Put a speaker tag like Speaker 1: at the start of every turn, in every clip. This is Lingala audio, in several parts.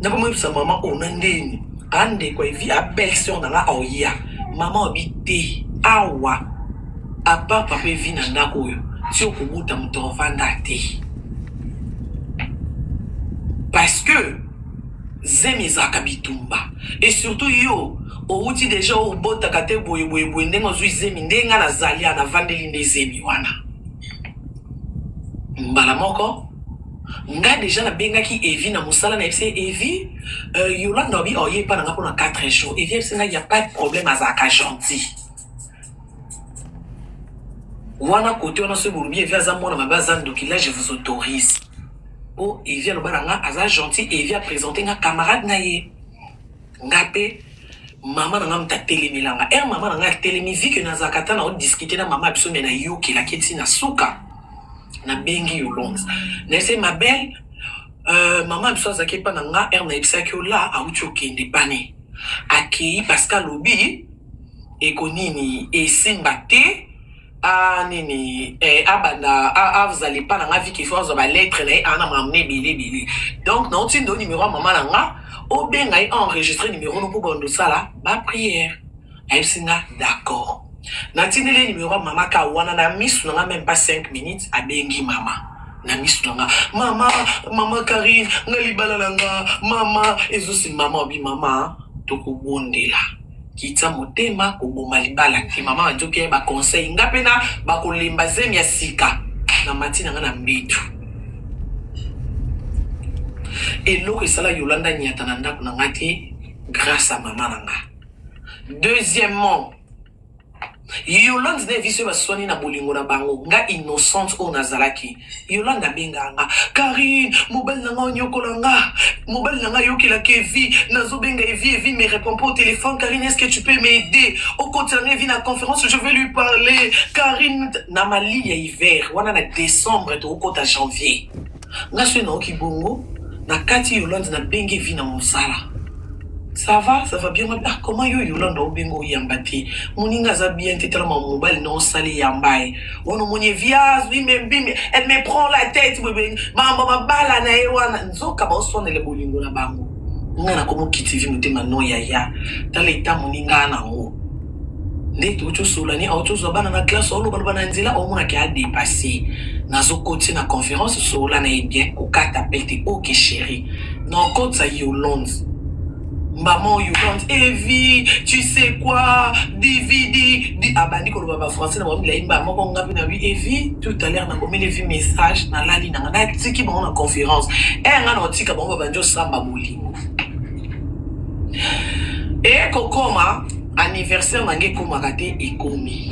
Speaker 1: Nakomoyebisa mama oyo na ndeni andeko evi a belle sœur na nga aoya mama obi te awa à part papa evi na ndako oyo ti okobota moto ovanda te parce que zemi ezalaka bitumba et surtout yo owuti deja obotaka te boye boye boye ndenge ozwi zemi ndenge nga nazali a navandeli nde zemi wana mbala moko. Nga dejà na bengaki Evy na musala na yebisi ye Evy euh, Yolanda obi oye epa na nga pona 4 jours. Evy ayebisi nga ya pas de problème azalaka gentil. Wana kote wana soki bolobi Evy aza mwana mabe aza ndoki là je vous autorise. Po Evy aloba na nga aza gentil Evy a présenter nga camarade na ye. Nga pe mama na nga moto atelemela nga. Heure mama na nga atelemi vu que nazalaka ata na discuter na mama biso mais nayokelaki ti na suka. Nabengi Yolande. Nayebisi ye ma belle euh, mama biso azalaki epa na nga heure nayebisaki yo la awuti okende pane. Akeyi parce que alobi eko nini esimba te a nini eh, abanda azala epa na nga vu qu'il faut azwa ba lettre na ye aa na makambo na ebele ebele donc naotinda yo numero ya mama na nga obenga ye enregistre numero no mpo bando osala ba prière. Ayebisi nga d'accord. Natindeli ye numero ya mama ka wana na misu na nga meme pas 5 minutes abengi mama na misu na nga mama mama Carine nga libala na nga mama ezosi mama obi mama tokobondela kitsa motema koboma libala te mama banzoki ye ba conseil nga pe na bakolemba zemi ya sika na mati na nga na mbetu eloko esala Yolanda nyata na ndako na nga te grâce à mama na nga. Deuxièmement, Yolande na Evi soki baswani na bolingo na bango, nga innocente oyo nazalaki, Yolande abengaka nga, Carine, mobali na nga onyokola nga, mobali na nga ayokelaka Evi, nazobenga Evi, Evi me répond pas au téléphone, Carine, est-ce que tu peux m'aider? Okotela nga Evi na conférence, je vais lui parler. Carine, na malili ya hiver, wana na décembre tokokota janvier. Nga soki nayoki bongo na kati Yolande na bengi Evi na mosala. Ça va, ça va bien mabe. Ah comment yo Yolande obenga oyamba te. Moninga aza bien te tala ma mobali na osali yamba ye. Wana omoni Evi ah zwi me mbimi elle me prend la tête bebe. Makambo mabala na ye wana nzoka baoswanela bolingo na bango. Nga nakomi okiti vi motema non yaya. Tala eta moninga nango. Nde touti osolola ni auti ozwa bana na classe olobaloba na nzela omonaki adepasse nazokoti na conférence solola na ye bien kokata appel te ok chéri nakotisa Yolande maman Yolande Evi tu sais quoi DVD di abandi koloba ba français na bango milai mbala moko nga mpe na bi Evi tout à l'heure nakomeli Evi message nalali nanga natiki bango na conférence e nga na otika bango babandi osamba bolingo ekokoma anniversaire na ngai ekomaka te ekomi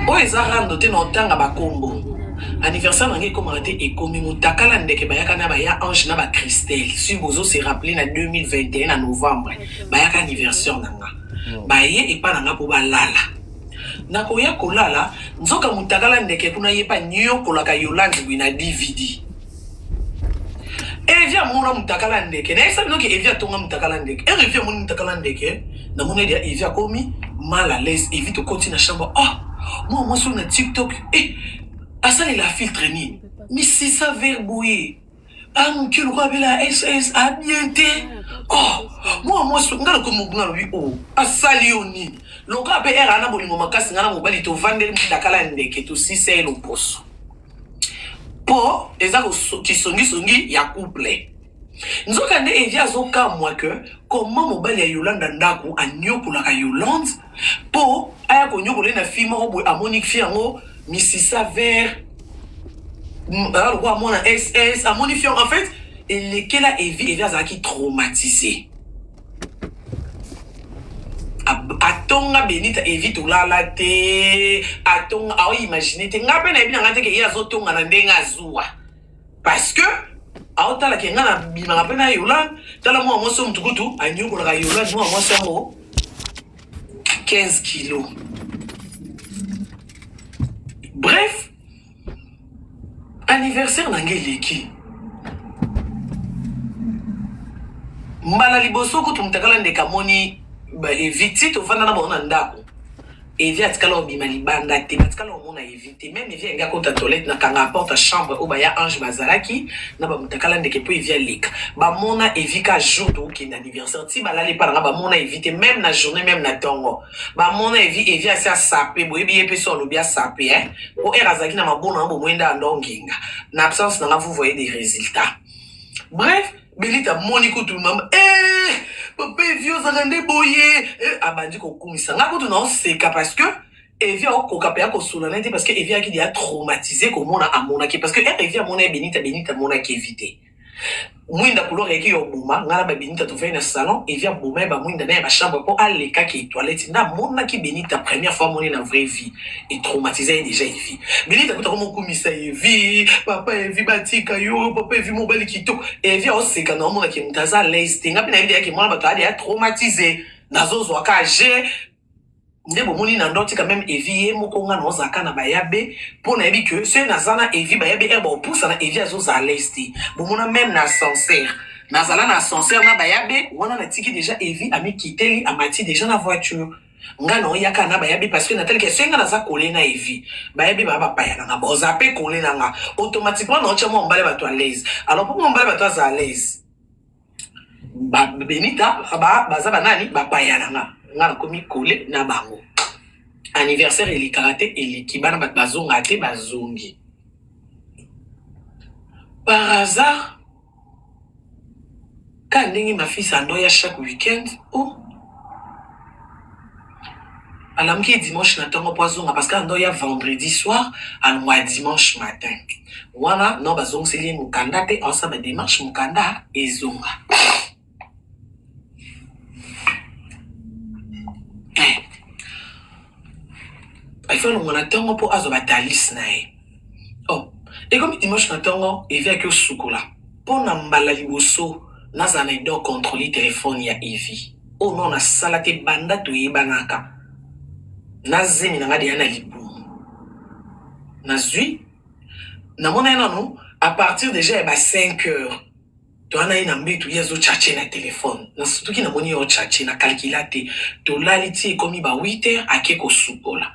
Speaker 1: oyo eza rando te na otanga bakombo anniversaire na ngai ekomaka te ekomi motakala ndeke bayaka na baya ange na bacristel si bozo se rappeler na 2021 na novembre bayaka anniversaire na nga baye epa na nga mpo balala nakoya kolala nzoka motakala ndeke kuna ye mpe anyokolaka Yolande boye na DVD. Evi amona mutakala ndeke nayebisa bino ke Evi atonga mutakala ndeke ere Evi amoni mutakala ndeke namoni ede Evi akomi mal à l'aise Evi tokoti na chambre ah mwana mwasi oyo na tiktok eh, asalela filtre nini misisa ver boye ah moke lokola abela ss abien te oh mwana mwasi nga nakomi nga nalobi o oh, asali yo nini lokola mpe ere ana bolingo makasi nga na mobali tovandeli mutakala ndeke tosisa ye loposo po eza kisongisongi ya couple nzoka nde Evi azokamwa ke comment mobali ya Yolanda ndako anyokolaka Yolande po aya konyokola ye na fille moko boye amoni fille yango misisa vert lokola mwana ss amoni fille en fait elekela Evi. Evi azalaki traumatisé atonga Benita Evi tolala te atonga aoimagine te nga mpe nayebi na nga te ke ye azotonga na ndenge azuwa parce que aotala ke nga nabimaka mpe na Yolande tala mwana mwasi oyo mutukutu anyokolaka Yolande mwana mwasi yango 15 kilo bref anniversaire na ngai eleki mbala liboso kutu mutakala ndeka amoni eviti tovanda na bango na ndako. Evi atikala obima libanda te, batikala omona Evi te. Meme Evi alingi akota toilette na kanga porte ya chambre oyo baya Ange bazalaki na ba mutakala ndeke po Evi aleka. Bamona Evi ka jour tokende anniversaire ti balali epa na nga bamona Evi te meme na journée meme na tongo. Bamona Evi, Evi asi asape, boyebi ye pe so alobi asape hein. Po heure azalaki na mabona na bomoi nde ando ngenga. Na absence na nga vous voyez des résultats. Bref, Benita amoni kutu mama eh papa Evi ozalaka nde boye eh, abandi kokumisa nga kutu naoseka parce que Evi aokoka mpe akosola na ye te parce que Evi ayaki deja traumatise komona amonaki parce que ere Evi amona ye Benita, Benita amonaki Evi te. Mwinda couleur eyaki ya oboma nga na ba Benita tovandi na salon Evi aboma ye ba mwinda na ya ba chambre mpo alekaki toilette nde amonaki Benita première fois amoni na vraie vie e traumatise ye deja Evi. Benita kutu akomi okumisa Evi, papa Evi batika yo, papa Evi mobali kitoko. Evi aoseka na omona ke moto aza à l'aise te. Nga mpe nayebi deja ke mwana bato aza deja traumatise. Nazozwa ka je nde bomoni na ndoti quand même Evi ye moko nga naozalaka na bayabe mpo nayebi ke soki naza na Evi bayabe heure baopusana Evi azozala à l'aise te. Bomona meme na ascenseur nazala na ascenseur na bayabe wana natiki deja Evi amikiteli amati deja na voiture. Nga na oya kaka na bayabi parce que natali ke soki nga naza colle na Evi, bayabi ba bapaya na nga, baoza pe colle na nga. Automatiquement na otia mwa mobali bato à l'aise. Alors po mwa mobali bato aza à l'aise, ba Benita ba baza ba nani bapaya na nga. Nga nakomi colle na bango. Anniversaire elekaka te, eleki bana bato bazonga te, bazongi. Par hasard Kaka ndenge ma fils andoya chaque week-end oh alamuki ye dimanche na ntongo mpo azonga parce que andoya vendredi soir alongwa dimanche matin wana no bazongiseli ye mokanda te aosala ba démarche mokanda ezonga eh. Efi alongwa na ntongo mpo azwa batalise na ye oh ekomi dimanche na ntongo Evi aki osukola mpo na mbala liboso nazala na edo controle telefone ya Evi oyo no nasala te banda toyebanaka na zemi na nga deya na libumu nazwi namona ye nanu à partir déjà ya ba 5 heures toa na ye na mbetu ye azo chache na telefone nasutuki namoni ye ochache na kalkila te tolali ti ekomi ba 8 heures ake kosukola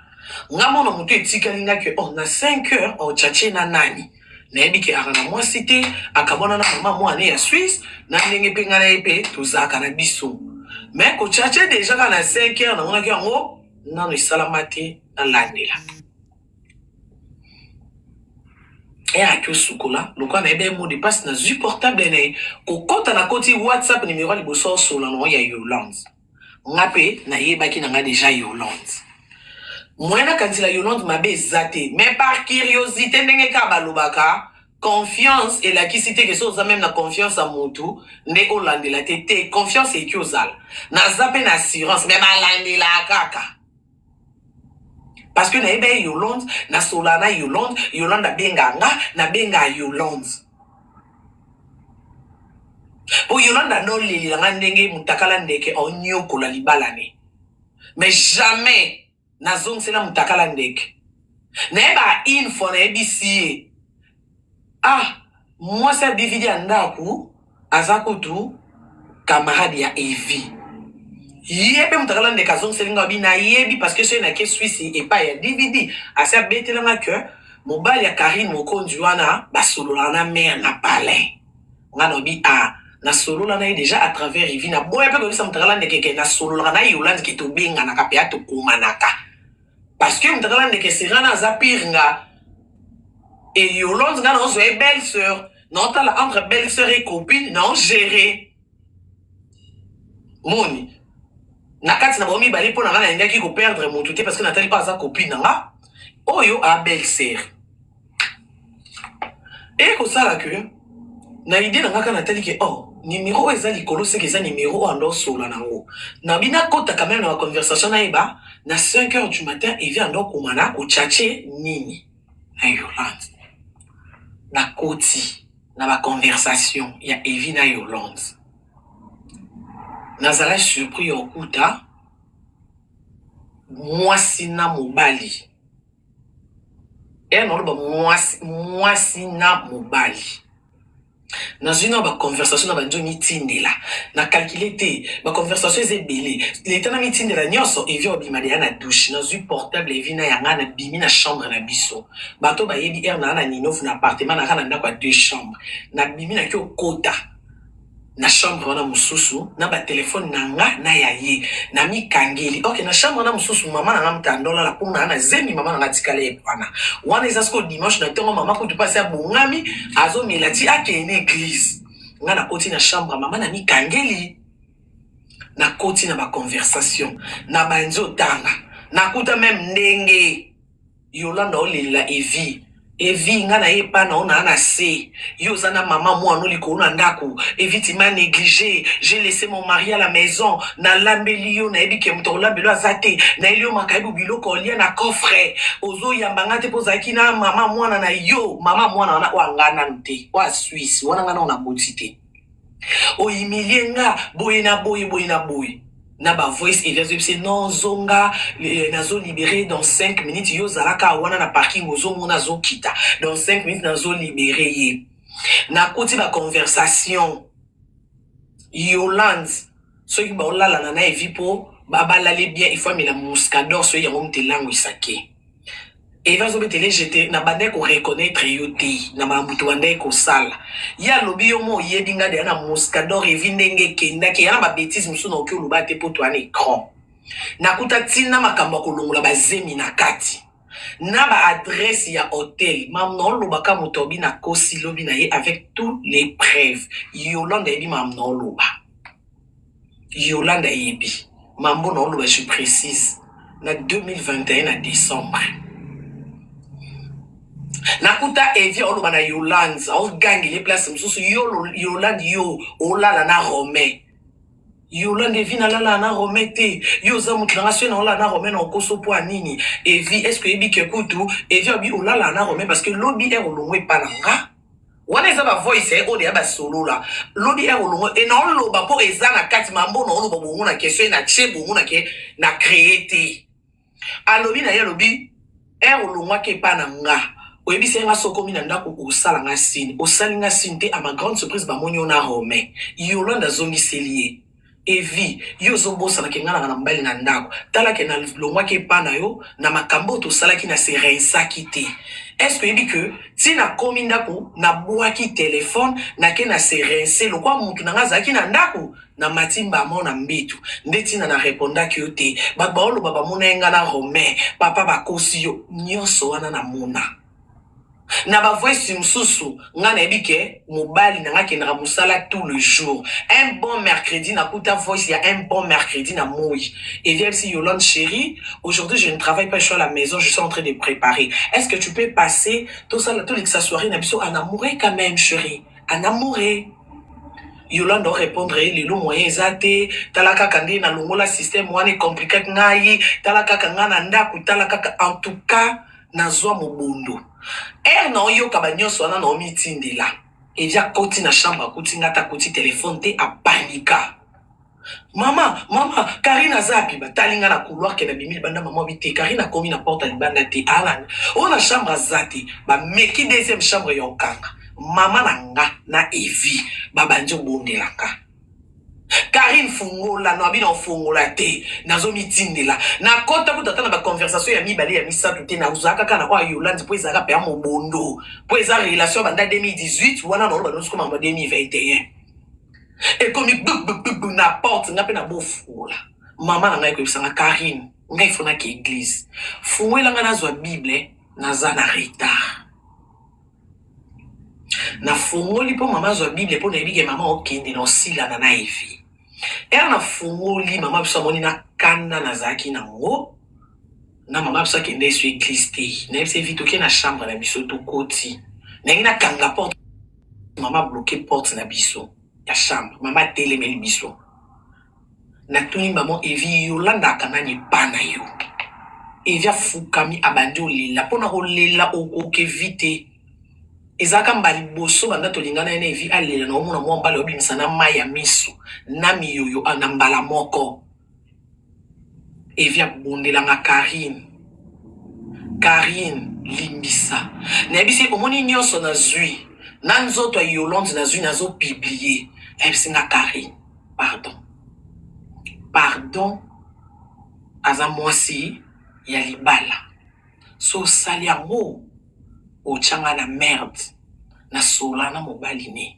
Speaker 1: nga mona motu etikali nga ke oh, na 5 heures ochache na nani nayebi ke aka na mwasi te akabwana na mama mwana ya Suisse na ndenge mpe ngai na ye mpe tozalaka na biso mais kochache deja kaka na 5 heures namonaki yango nano esalama te nalandela eyaki osukola lokola nayebi ye mot de passe nazwi portable na ye kokɔta nakoti WhatsApp numero ya liboso osola nango ya Yolande. Nga mpe nayebaki na nga deja Yolande moyen nakanisela Yolande mabe eza te mais par curiosité ndenge kaka balobaka confiance elakisi te ke so oza meme na confiance ya motu nde olandela te te confiance eki ozala naza mpe na assurance mais balandelaka kaka parce que nayeba ye Yolande nasolaa na Yolande, Yolande abenga nga nabenga Yolande po Yolande anolelela nga ndenge mutakala ndeke onyokola libala ne mais jamais nazongisela mutakala ndeke nayeba une fois nayebisi ye ah mwasi ya DVD ya ndako aza kutu camarade ya Evi ye mpe moto akala ndeke azongiseli nga abi nayebi parce que soki nake Suisse epai ya DVD asi abetelanga ke mobali ya Karine Mokonzi wana basololaka na mare na palin nga nabi a nasolola na ye déjà à travers Evi naboya mpe koyebisa moto akala ndeke ke nasololaka na Yolande ke tobenganaka mpe atokomanaka parce que moto akala ndeke serana aza pire nga e Yolande nga naozwa ye belle sœur naotala entre belle sœur et copine naogere moni na kati na bango mibale mpo na nga nalingaki koperdre motu te parce que natali mpo aza copine na nga oyo a belle sœur e kosala ke na idée na nga kaka natali ke oh numero oyo eza likolo seke eza numero oyo ando osola nango nabi nakota quand même na baconversation nayeba na 5 heures du matin Evi ando okoma na kochache nini na Yolande nakoti na baconversation ya Evi na Yolande nazala surpris ya okuta mwasi na mobali e naloba mwasi mwasi na mobali. Nazwi nao ba conversation na bandi omitindela na calcule te ba conversation eza ebele leta na mitindela nionso evi obima deja na douche nazwi portable evi na ya nga na bimi na chambre na biso bato bayebi heure naa na ninovu na appartement naka na ndako ya deux chambre na bimi nake okota na chambre wana mosusu na ba telephone na nga na ya ye na mikangeli ok na chambre wana mosusu mama na nga mutandolala po na na zemi mama na nga atikala ye wana wana eza sikoyo dimanche na ntongo mama kutu mpasi abongami azomela ti akende na eglise nga nakoti na chambre mama na mikangeli nakoti na baconversation na banzi otanga nakuta meme ndenge Yolanda olela Evi Evi nga naye epa na yo naa na se yo oza na maman muana likolo na ndaku Evi tu m'as neglige j'ai laisse mon mari à la maison nalambeli yo nayebi ke moto akolambela yo aza te nayeli yo makayibu biloko olia na coffre ozoyamba nga te po ozalaki na maman muana na yo maman muana wana oyo anga nanu te oyo ya Suisse wana nga nanu naboti te o humilie nga boye na boye boye na boye na ba voice evi azoyebisa non zonga eh, nazo libere dans 5 minutes yo ozalaka wana na parking ozomona azokita dans 5 minutes nazo libere ye nakuti ba conversation yolande soki baolalana na evi mpo babalali bien il faut amela muscador soki yango moto elangwisake Eva azobetele jete na bandaki ko reconnaitre yo te na makambo tobandaki kosala ye alobi yo mo oyebi nga deya na muscador evi ndenge ekendaki eya na ba betise mosusu nakoki oloba te mpo toya na ecran nakuta ntina makambo ya kolongola bazemi na kati na ba adresse ya hotel mamu naolobaka moto obi nakosi lobi na ye avec tous les preuves yolande ayebi mamu naoloba Yolande ayebi mambo na oloba je précise na 2021 na décembre nakuta evi aoloba na yolande aogangele place mosusu yo yolande yo olala na romain yolande evi nalala na romain te yo oza moto nanga soki naolala na romain na okoso mpo ya nini evi est ce que oyebi ke kutu evi abi olala na romain parce que lobi ere olongwa epa na nga Wana eza ba voice eh, oyo deya basolola lobi heure olongo e naoloba mpo eza na kati mambo naoloba bongo na question e na tie bongo na ke na cree te alobi na ye alobi heure olongwaki epa na nga oyebisi nga soki okomi na ndako osala nga signe osali nga signe te a ma grande surprise bamoni yo na romain yolande azongiseli ye Evi, yo ozo bosana ke nga nanga na mobali na ndaku. Tala ke na longwaki epa na yo na makambo oyo tosalaki na se reinsaki te. Est ce que oyebi ke ti na komi ndaku na bwaki telephone na ke na se rincer lokola mutu na nga azalaki na ndaku na mati mbamo na mbetu nde tina na repondaki yo te. Batu bao loba ba monaki nga na Romain papa ba kosi yo. Nionso wana na mona. Na ba voice mususu nga nayebi ke mobali na nga akendaka musala tout le jour un bon mercredi nakuta voice ya un bon mercredi na moyi evi ayebisi Yolande cherie aujourd'hui je ne travaille pas je suis à la maison je suis en train de preparer est ce que tu peux passer tosala tolekisa soiree na biso en amoureux quand même cherie en amoureux Yolande o répondre ye lelo moyen eza te tala kaka nde nalongola système wana ecompliquaki ngai tala kaka ngai na ndako tala kaka en tout cas Nazua mobondo heure naoyoka ba nionso wana naomitindela Evi akoti na chambre akuti nga ata akoti telephone te apanika mama mama Carine aza wapi batali nga na couloir ke nabimi libanda mama obi te Carine akomi na porte ya libanda te ala oyo na chambre aza te bameki deuxième chambre ya okanga mama na nga na Evi babandi obondela nga Carine fungola no abi na ofongola te nazo mitindela na kota kutu ata na ba conversation ya mibale ya misato te nazalaka kaka na oyo ya Yolande po ezalaka pe ya mobondo po eza relation banda 2018 wana na oloba nionso koma 2021 ekomi gbugbugbugbu na porte nga pe na bofungola mama na ngai koyebisa nga Carine ngai fo nake eglise fungola nga nazwa bible naza na retard Nafongoli mpo mama azwa bible mpo nayebi ke mama okende na osilana na evi ere nafongoli mama biso amoni na kanda nazalaki nango na mama biso akende esu eglise te nayebisa evi toke na chambre na biso tokoti nangi nakanga porte mama bloke porte na biso ya chambre mama atelemeli biso Natuni maman Evi Yolanda akangani epa na yo? Evi afukami abandi olela pona kolela okoka Evi te ezalaka mbala liboso banda tolingana ye na Evi alela na omona mwa mobali obimisa na mayi ya misu na miyoyo na mbala moko Evi abondela nga Carine Carine limbisa nayebisi ye omoni nionso nazui. Na nzoto ya Yolande nazui nazo publier. Ayebisi nga Carine pardon. Pardon aza mwasi ya libala. So osali yango otia nga na merde. Na sola na mobali ne.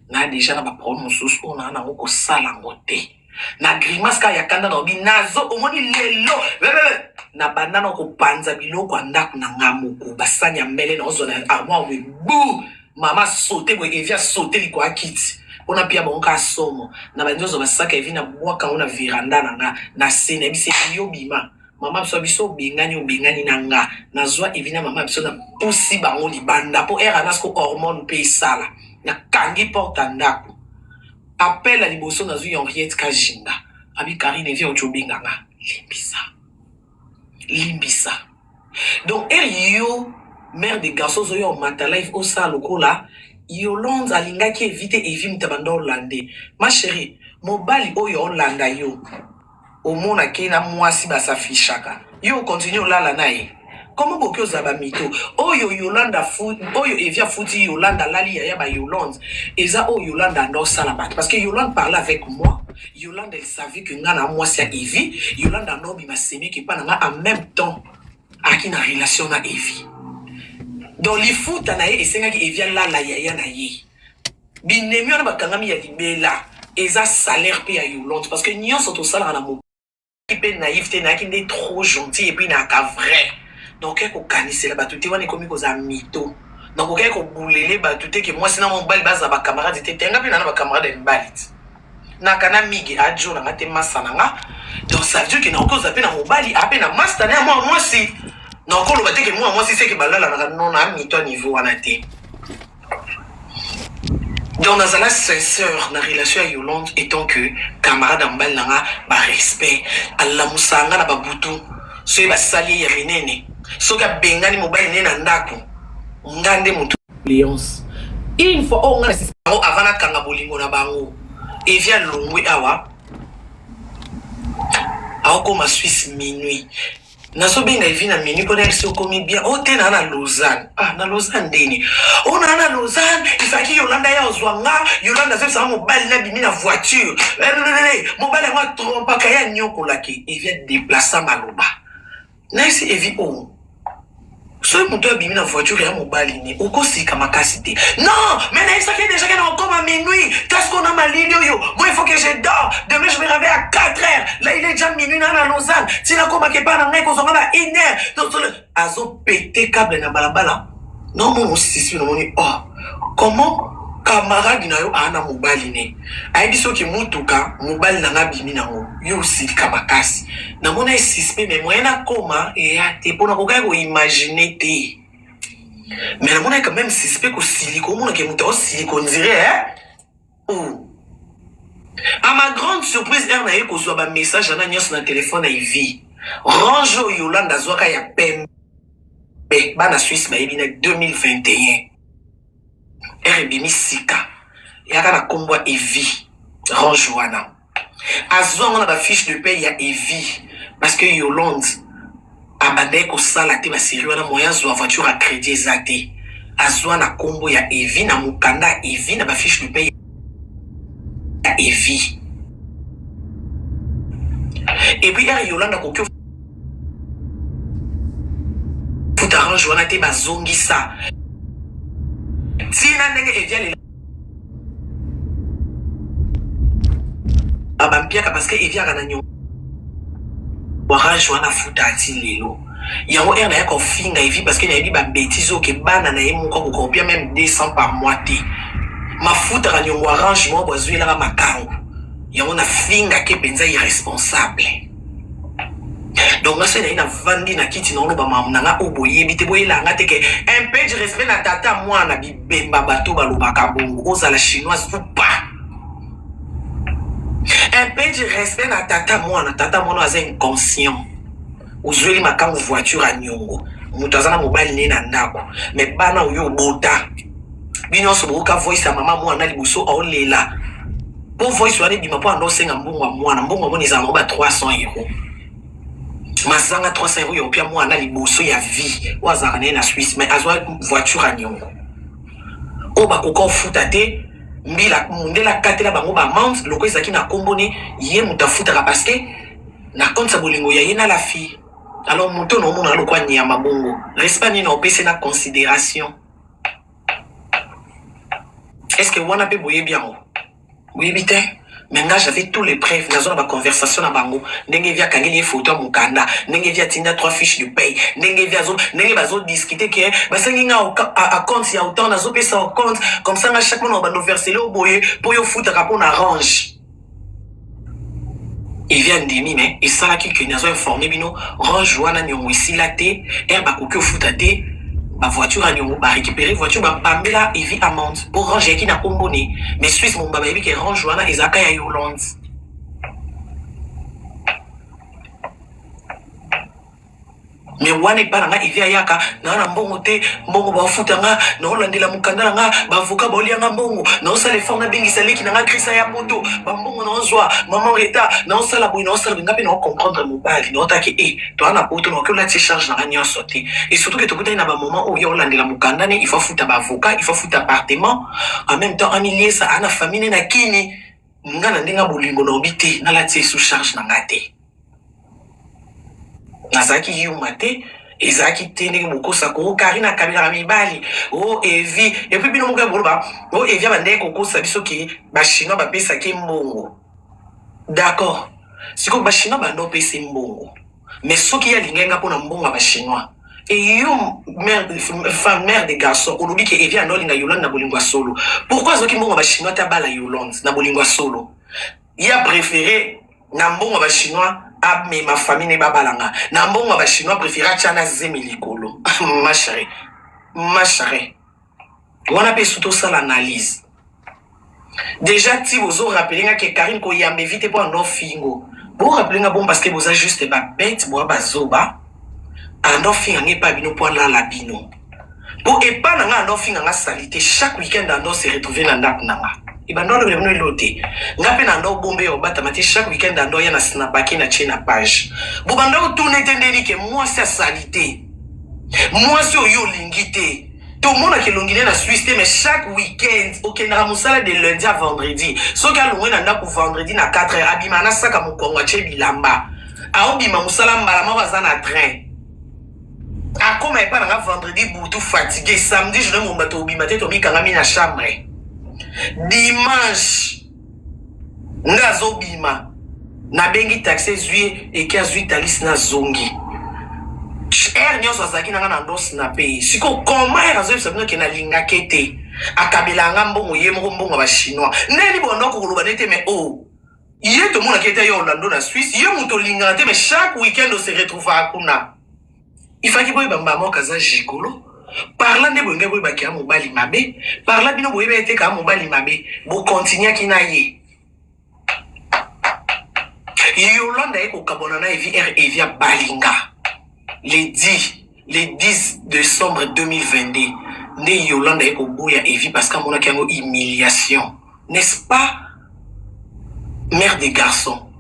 Speaker 1: Na dejà na ba problème mosusu oyo naa nango kosala yango te. Na grimace kaka ya kanda nalobi nazo omoni lelo bebebe na banda na kopanza biloko ya ndako na nga moko basani ya mbele na ozwa na armoire boye bu mama saute boye evi asaute likolo ya kiti mpona pia bango kaka somo na bandi ozwa basaka evi na bwaka yango na veranda na nga na se nayebisi evi yo bima mama biso biso obengani obengani na nga nazwa evi na mama biso na pusi bango libanda mpo ere anasko hormone mpe esala nakangi porte ya ndako. Appel ya liboso nazui Henriette Kajinga abi Carine viens oti obenga nga limbisa limbisa donc heure yo mère de garçon ozoya omata live osala lokola Yolande alingaki Evi te Evi moto abanda olande ma chérie mobali oyo olanda yo Omona ke na muasi ba s'affichaka yo o continue olala na ye? Comment bokoki ozala ba mytho? Oyo Yolande afu oyo Evi afuti Yolande alali yaya ba Yolande eza oyo Yolande anda osala batu parce que Yolande parlait avec moi Yolande elle savait que nga na muasi ya Evi Yolande anda obima semeki epa na nga en meme temps aki na relation na Evi donc lifuta na ye esengaki Evi alala yaya na ye. Binemi wana bakangami ya libela eza salaire pe ya Yolande parce que nionso tosalaka na mokili pe naïve te nayaki nde trop gentil et puis nayaka vrai nakokaki kokanisela batu te wana ekomi kozala mytho nakokaki kobulele batu te ke mwasi na mobali bazala ba camarade te te nga pe na na ba camarade ya mibali te naka na migue ajo na nga te masta na nga donc ça veut dire que nakoki kozala pe na mobali ape na masta na ya mwana mwasi nakoloba te ke mwana mwasi seke balalanaka non na mytho ya niveau wana te. Donc nazala sincère na relation ya Yolande etant que camarade ya mobali na nga ba respect alamusaka nga na ba butu soki basali ye ya minene soki abengani mobali ne na ndako nga nde moto Leonce une fois oyo nga na bango avant nakanga bolingo na bango Evi alongwe awa aokoma Suisse minuit Nazo benga Evi na minuit po nayebisa ye okomi bien oh te naa na Lausanne ah na Lausanne ndeni oh naa na Lausanne il fallaki Yolanda aya ozwa nga Yolanda azoyebisa nga mobali na bimi na voiture lelelele mobali yango atrompaka ye anyokolaki Evi adeplaça maloba nayebisi Evi oh Soki moto abimi na voiture ya mobali ne okosika makasi te. Non, mais nayebisaki ye dejà ke nakokoma minuit. Ta sikoyo na malili oyo. Moi il faut que je dors. Demain je me réveille à 4 heures. Là il est déjà minuit na na Lausanne. Ti nakomaka epai na ngai kozwa nga ba 1 heure. Donc azo pete cable na balabala. Naomona osisi namoni oh comment camarade na yo aa na mobali ne ayebi soki motuka mobali na nga abimi nango yo osilika makasi namona ye suspect mais moyen nakoma eya te mpo nakokaki koimagine te mais namonaki quand même suspect kosilika omonake moto aosilika ondire eh? oh. À ma grande surprise heure naye kozwa ba message wana nyonso na telefone ya Ivy range oyo Yolanda azwaka ya pembe bana Suisse bayebi na 2021 heure ebimi sika eyaka na kombo ya Ivy range wana azwa yango na ba fiche de paie ya Ivy parce que Yolande abandaki kosala te ba serie wana moyen azwa voiture ya credit eza te azwa na kombo ya Evi na mokanda ya Evi na ba fiche de paie ya Evi et puis heure Yolande akoki futa range wana te bazongisa tina ndenge Evi alela ba mpiaka parce que Evi aka na nyongo rage wana afuta ati lelo yango heure naya kofinga Evi parce que nayebi ba bêtises oyo ke bana na ye moko akoka kopia meme 200 par mois te mafutaka nyongo arrange moko azwelaka makangu yango nafingaki mpenza irresponsable donc nga soki naye navandi na kiti naoloba makambo na nga oyo boyebi te boyela nga te ke un peu du respect na tata mwana bibemba bato balobaka bongo ozala chinoise ou pas un peu du respect na tata mwana tata mwana aza inconscient ozweli makangu voiture ya niongo moto aza na mobali ne na ndako me bana oyo obota bino nyonso boyoka voice ya mama mwana liboso aolela po voice wana ebima po anda osenga mbongo ya mwana mbongo ya mwana ezala nango ba 300 euro mazanga 300 euro ya opia mwana liboso ya vie oyo azalaka na ye na Suisse mais azwa voiture ya niongo. Oyo bakoka ofuta te, mbila mundele akatela bango ba amende loko ezalaki na kombo ne ye moto afutaka parce que na compte ya bolingo ya ye na la fille. Alors moto oyo naomona lokwa nyama bongo, respect nini opesi na considération? Est-ce que wana pe boyebi yango? Boyebi te? Mais nga j'avais tous les preuves, nazo na ba conversation na bango, ndenge Evi akangeli ye photo ya mukanda, ndenge Evi atinda trois fiches de paye, ndenge Evi azo ndenge bazo discuter que basengi nga acompte ya autant nazo pesa acompte, comme ça nga chaque mois na bando verser yo boye po yo futaka po na range. Evi andimi mais esalaki que nazo informer bino range wana niongo esila te, heure bakoki ofuta te ba voiture ya niongo ba recuperer voiture ba bambela Evi amende po range eyaki na kombo ne mais Suisse mobimba bayebi que range wana ezalaka ya Yolande. Mais wana epa na nga Evi ayaka naa na mbongo te mbongo baofuta nga naolandela mokanda na nga ba avocat baolia nga mbongo naosala effort nabengisa leki na nga Chris aya poto ba mbongo naozwa maman Rita naosala boye naosala boye nga mpe nao comprendre mobali naotaki e toa na poto naoki olati charge na nga nyonso te et surtout ke tokutani na ba moment oyo ye olandela mokanda ne il faut afuta ba avocat il faut afuta appartement en même temps amiliesa aa na famille ne na kini nga na ndenge ya bolingo naobi te nalati ye sous charge na nga te. Nazalaki yuma te ezalaki te ndenge bokosaka o Carine akabelaka mibali o Evi et puis bino moko ya boloba o Evi abandaki kokosa biso ke ba chinois bapesaki ye mbongo d'accord sikoyo ba chinois banda opesa ye mbongo mais soki ye alingaki nga mpona mbongo ya ba chinois et yo mère, enfin, mère de garçon olobi ke Evi anda olinga Yolande na bolingo ya solo pourquoi azwaki mbongo ya ba chinois te abala Yolande na bolingo ya solo ye a prefere na mbongo ya ba chinois amema famille ne babala nga na mbongo ya ba chinois prefere atia na zemi likolo ma chérie ma chérie wana pe su tosala analyse deja ti bozo rappeler nga ke Carine koyamba evite po ando fingo bo rappeler nga bon parce que boza juste ba bete boa bazoba ando finga nga epa bino po alala bino Po epa na nga ando finga nga salite chaque week-end ando se retrouver na ndaku na nga ebanda olobela bino eloko te nga pe na ando bombe ya obatama te chaque week-end ando ya na snapake na tie na page bobanda otuna ete ndeni ke mwasi ya salite mwasi oyo olingi te tomonaka elongi ne na Suisse te mais chaque week-end okendaka mosala de lundi à vendredi soki alongwe na ndako vendredi na 4 heures abima na saka mokongo atie bilamba aobima mosala mbala moko aza na train Akoma epa na nga vendredi butu fatigue, samedi journee mobimba tobima te tomikangami na chambre. Dimanche nga azobima nabengi taxi ezwi ye eke azwi talis na zongi. Heure nyonso azalaki na nga na ndos na paye. Siko comment heure azoyebisa bino ke nalingaki ye te? Akabelaka nga mbongo ye moko mbongo ya ba chinois. Ndenge nini bondoko koloba nete mais oh Ye tomonaki ete ye Orlando na Suisse, ye moto olingaka te mais chaque week-end o se retrouvaka kuna. Il fallaki boyeba mbala moko aza gigolo. Par là nde bolingaki boyeba ke mobali mabe. Par là bino boyeba ete ka mobali mabe. Bo continuaki na ye. Yolande aye kokabwana na Evi R Evi abalinga le 10 le 10 décembre 2022 nde Yolande aye koboya Evi parce que amonaki yango humiliation n'est-ce pas mère de garçon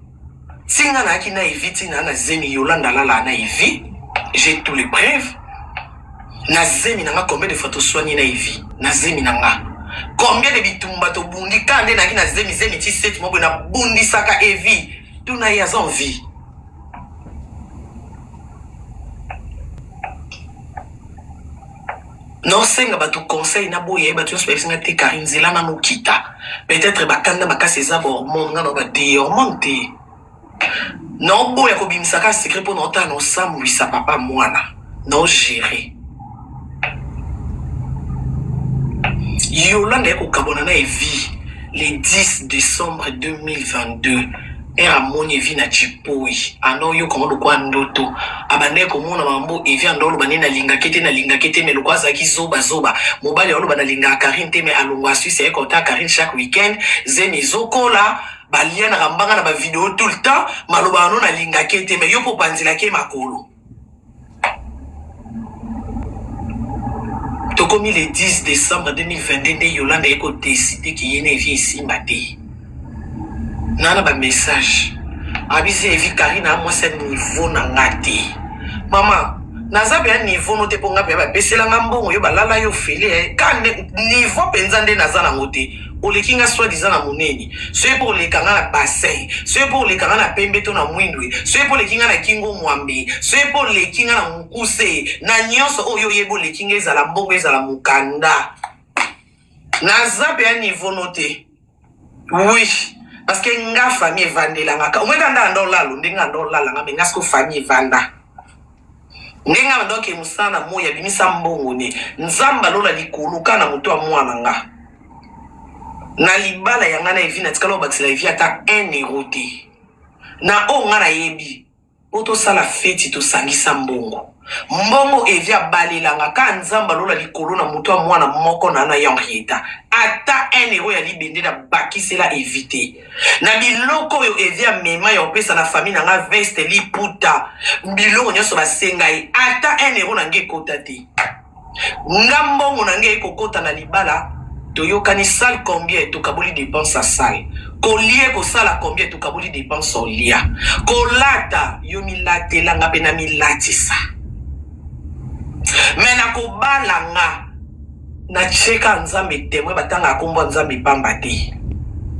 Speaker 1: ti nga nayaki na Evi ti naa na zemi Yolande alalaa na Evi j'ai tous les preuves na zemi na nga combien de fois toswani na Evi na zemi na nga combien de bitumba tobundi kaka nde nayaki na zemi zemi ti 7 mois boye nabundisaka Evi tuna ye aza en vie Naosenga bato conseil naboya ye bato nyonso bayebisi nga te Carine nzela nanu okita peut-etre bakanda makasi eza ba hormone nga naloba te hormone te naoboya kobimisa kaka secret mpo naotala naosambwisa papa mwana nao gérer Yolanda ye kokabwana na Evi le 10 décembre 2022 Heure amoni Evi na tshipoyi anda oyoka ngo lokola ndoto abandaki komona mambo Evi anda oloba nde nalingaki te nalingaki te mais lokola azalaki zoba zoba mobali aoloba nalingaka Carine te mais alongwa Suisse aye kotala Carine chaque week-end zemi ezokola balianaka mbanga na ba video tout le temps maloba wana nalingaki te mais yo mpo opanzelaki ye makolo Tokomi le 10 decembre 2022 nde Yolande aye ko decider ke ye na Evi esimba te. Naa na ba message. Abisi Evi Carine a mwasi ya niveau na nga te. Mama, Naza mpenza niveau no te mpo nga mpenza bapesela nga mbongo yo balala yo ofele eh. Ka nde niveau mpenza nde naza nango te. Oleki nga soit disant na monene, soki mpo oleka nga na bassin, soki mpo oleka nga na pembe to na mwindu, soki mpo oleki nga na kingo mwambe, soki mpo oleki nga na mokuse, na nyonso oyo oyebi oleki nga ezala mbongo ezala mokanda. Naza mpenza niveau no te. Oui, parce que nga famille evandela nga. Omwe nga nda ndo lalo, ndenge nga ndo lala nga, mais nga siko famille evanda. Ndenge nga ndo ke musala na moyi abimisa mbongo ne. Nzambe alola likolo ka na moto ya mwana nga. Na libala ya nga na Evi natikala obakisela Evi ata 1 euro te. Na oyo nga nayebi. Po tosala feti tosangisa mbongo. Mbongo Evi abalelanga ka nzambe alola likolo na mutu ya mwana moko na na ye Henrietta. Ata un euro ya libende na bakisela Evi te. Na biloko oyo Evi amema ya kopesa na famille na nga veste, liputa, biloko nionso basenga ye ata un euro na nga ekota te. Nga mbongo na nga eko kota na libala toyokani salle combien tokaboli depense ya salle kolia ekosala combien tokaboli depense olia kolata yo milatela nga pe na milatisa mais na kobala nga na tie ka nzambe temoin batangaka kombo ya nzambe pamba te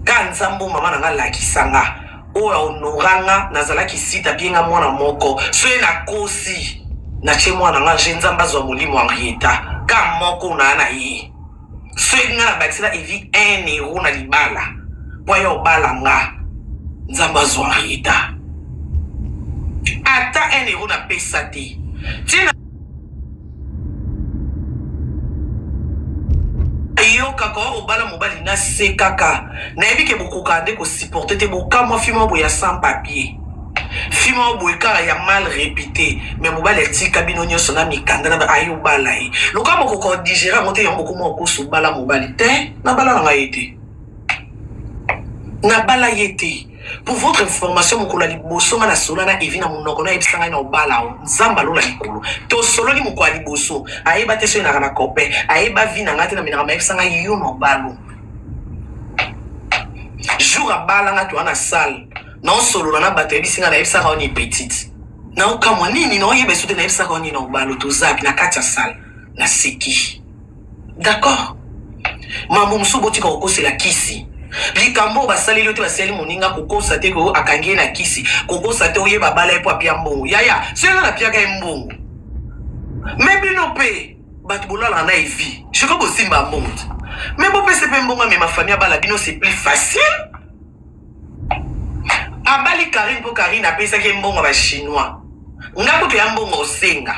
Speaker 1: ka nzambe oyo mama na nga alakisa nga Oyo a honora nga nazalaki site apie nga mwana moko soki nakosi natie mwana nga je nzambe azwa molimo Henrietta ka moko na na ye soki nga nabakisela Evi 1 euro na libala po aya obala nga nzambe azwa Henrietta ata 1 euro napesa te tina Yokaka oya kobala mobali na sekaka nayebi ke bokokaka nde ko supporter te bokamwa fille moko boye ya sans papier fille moko boye kaka ya mal repute mais mobali atika bino nyonso na mikanda na aye obala ye lokola bokoka ko digere yango te yango bokoma kokosa obala mobali te nabala na ngai ye te nabala ye te. Pour votre information mokolo ya liboso nga nasolola na Evi na monoko na ayebisa ngai na obala o nzambe alola likolo tosololi mokolo ya liboso ayeba te soki naka na copain ayeba vie na ngai te na minaka mayebisa ngai yo na obalo jour abala nga toa na salle naosolola na bato ayebisi ngai nayebisaka yo ni petite naokamwa nini naoyeba esu te nayebisaka yo nini na obalo tozapi na kati ya salle naseki D'accord. Mambo mosusu botika kokosela kisi. Likambo oyo basaleli yo te basaleli moninga kokosa te ko akangi ye na kisi kokosa te oyeba abala ye mpo apia mbongo yaya soki nga napiaka ye mbongo me bino mpe bato bolalaka na evi je crois bosimba mbongo te me bopesa mpe mbongo amema famille abala bino c'est plus facile Abali Carine po Carine apesaki ye mbongo ya ba chinois. Nga kutu ya mbongo osenga.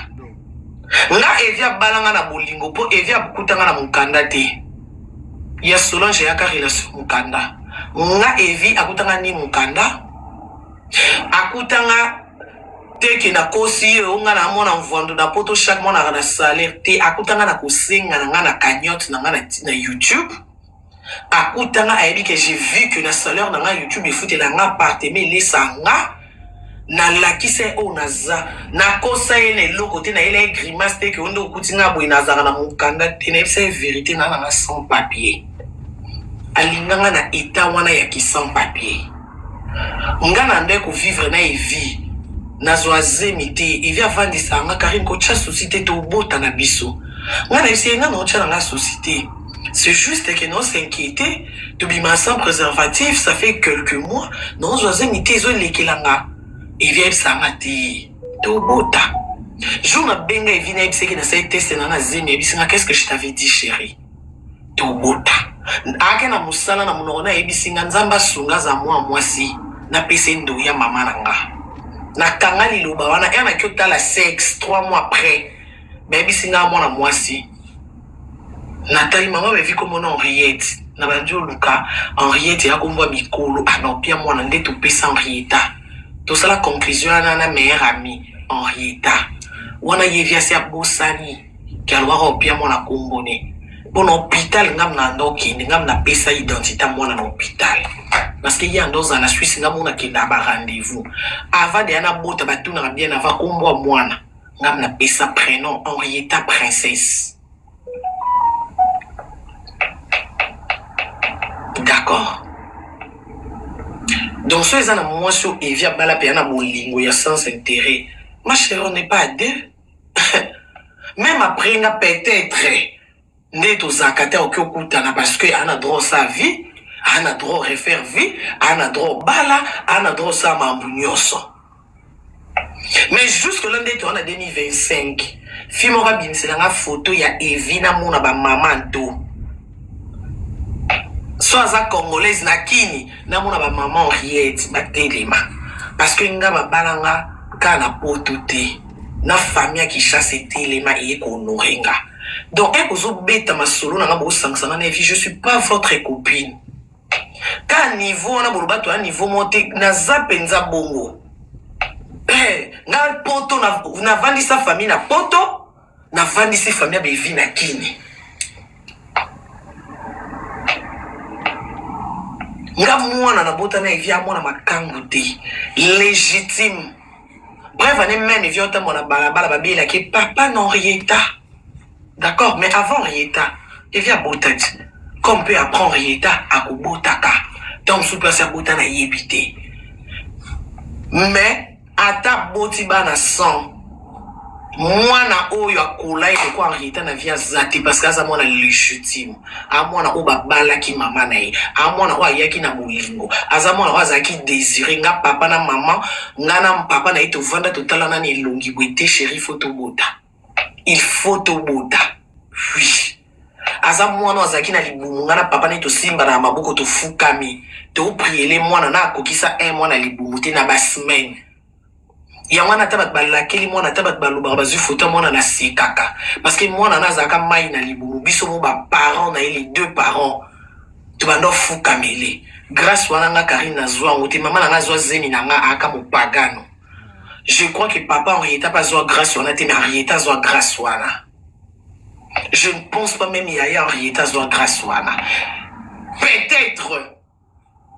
Speaker 1: Nga Evi abala nga na bolingo po Evi akuta nga na mukanda te. Ya Solange eyaka relation mukanda. Nga Evi akuta nga ni mukanda. Akuta nga te ke nakosi ye o nga na mwana mvuandu na poto chaque mois naka na salaire te. Akuta nga na kosenga na nga na cagnotte na nga na, na YouTube. Akuta nga ayebi que j'ai vu que na salaire na nga YouTube efutela nga appartement elesa nga nalakisa ye oyo naza nakosa ye na eloko te nayela ye grimace te ke yo nde okuti nga boye nazalaka na mokanda te nayebisa ye verite na nanga sans papier alinga nga na etat wana ya ki sans papier Nga na ndaki ko vivre na Evi nazua zemi te Evi avandisa nga Carine kotia souci te tobota na biso nga nayebisi ye nga naotia na nga souci te c'est juste que nao s'inquiéter tobima sans préservatif ça fait quelques mois naozua zemi te ezolekela nga Evi ayebisa nga te tobota jour nabenga Evi nayebisaki nasali test na nga zemi ayebisi nga qu'est-ce que je t'avais dit chérie tobota ake na musala na munoko na ayebisi nga nzambe asunga aza mwa mwasi napesa ye ndoyi ya mama na nga nakanga liloba wana ere naki otala sexe 3 mois après bayebisi nga mwana mwasi natali mama bevi komona henriette na bandi oluka henriette ya kombo ya mikolo anopia mwana nde topesa henrietta tosala conclusion wana na meilleur ami henrietta wana ye viasi abosani Ke alobaka opia mwana kombo ne po na hopital ngam na anda okende ngam na pesa identite ya mwana na hopital parce que ye anda ozala na Suisse ngam mona kenda ba rendez-vous avant deya na bota batunaka bien avant kombo ya mwana ngam na pesa prénom Henrietta Princesse d'accord donc so eza na mwasi oyo Evie abala mpenza na bolingo ya sans intérêt ma chérie on n'est pas à deux. Meme après nga peut-etre nde tozalaka te akoki okutana parce que aa na droit osala vie, aa na droit refaire vie, aa na droit obala, aa na droit osala mambo nyonso. Mais jusque là nde toza na 2025, fille moko abimisela nga photo ya Evi namona ba mama nto. So aza congolaise na kini namona ba mama Henriette batelema parce que nga babala nga kaka na poto te na famille ya Kinshasa etelema eye ko honorer nga. Donc eko ozobeta masolo na nga bosangisa nga na Evi, je suis pas votre copine. Ka niveau wana boloba toya niveau moko te, naza mpenza bongo. Eh, nga poto navandisa na famille na poto, navandisi famille ya Bevi na kini. Nga mwana nabota na Evi amwana makangu te, légitime. Bref, ane meme Evi otambola na balabala babelaki papa na Henrietta. D'accord, mais avant Henrietta, Evi abota ti. Comme pe après Henrietta akobotaka. Tant mosusu pe asi abota na yebi te. Mais ata aboti bana 100, mwana oyo akola ye lokola Henrietta na vie aza te parce que aza mwana légitime. A mwana oyo babalaki mama na ye, a mwana oyo ayaki na bolingo, aza mwana oyo azalaki désiré. Nga papa na mama, nga na papa na ye tovanda totalana na elongi boye te, chérie faut tobota. Il faut tobota. Oui. Aza mwana oyo azalaki na libumu, nga na papa na ye tosimbana na maboko tofukami, topriele mwana na akokisa un mois na libumu te na ba semaine. Yango wana ata bato balakeli mwana, ata bato balobaka bazwi photo ya mwana nasekaka parce que mwana na azalaka mai na libumu, biso mo ba parents na ye, les deux parents tobanda ofukamele. Grâce wana nga Carine nazwa yango te, mama na nga azwa zemi na nga aaka mopagano. Je crois que papa Henrietta pe azwa grâce wana te, mais Henrietta azwa grâce wana. Je ne pense pas même yaya Henrietta azwa grâce wana. Peut-être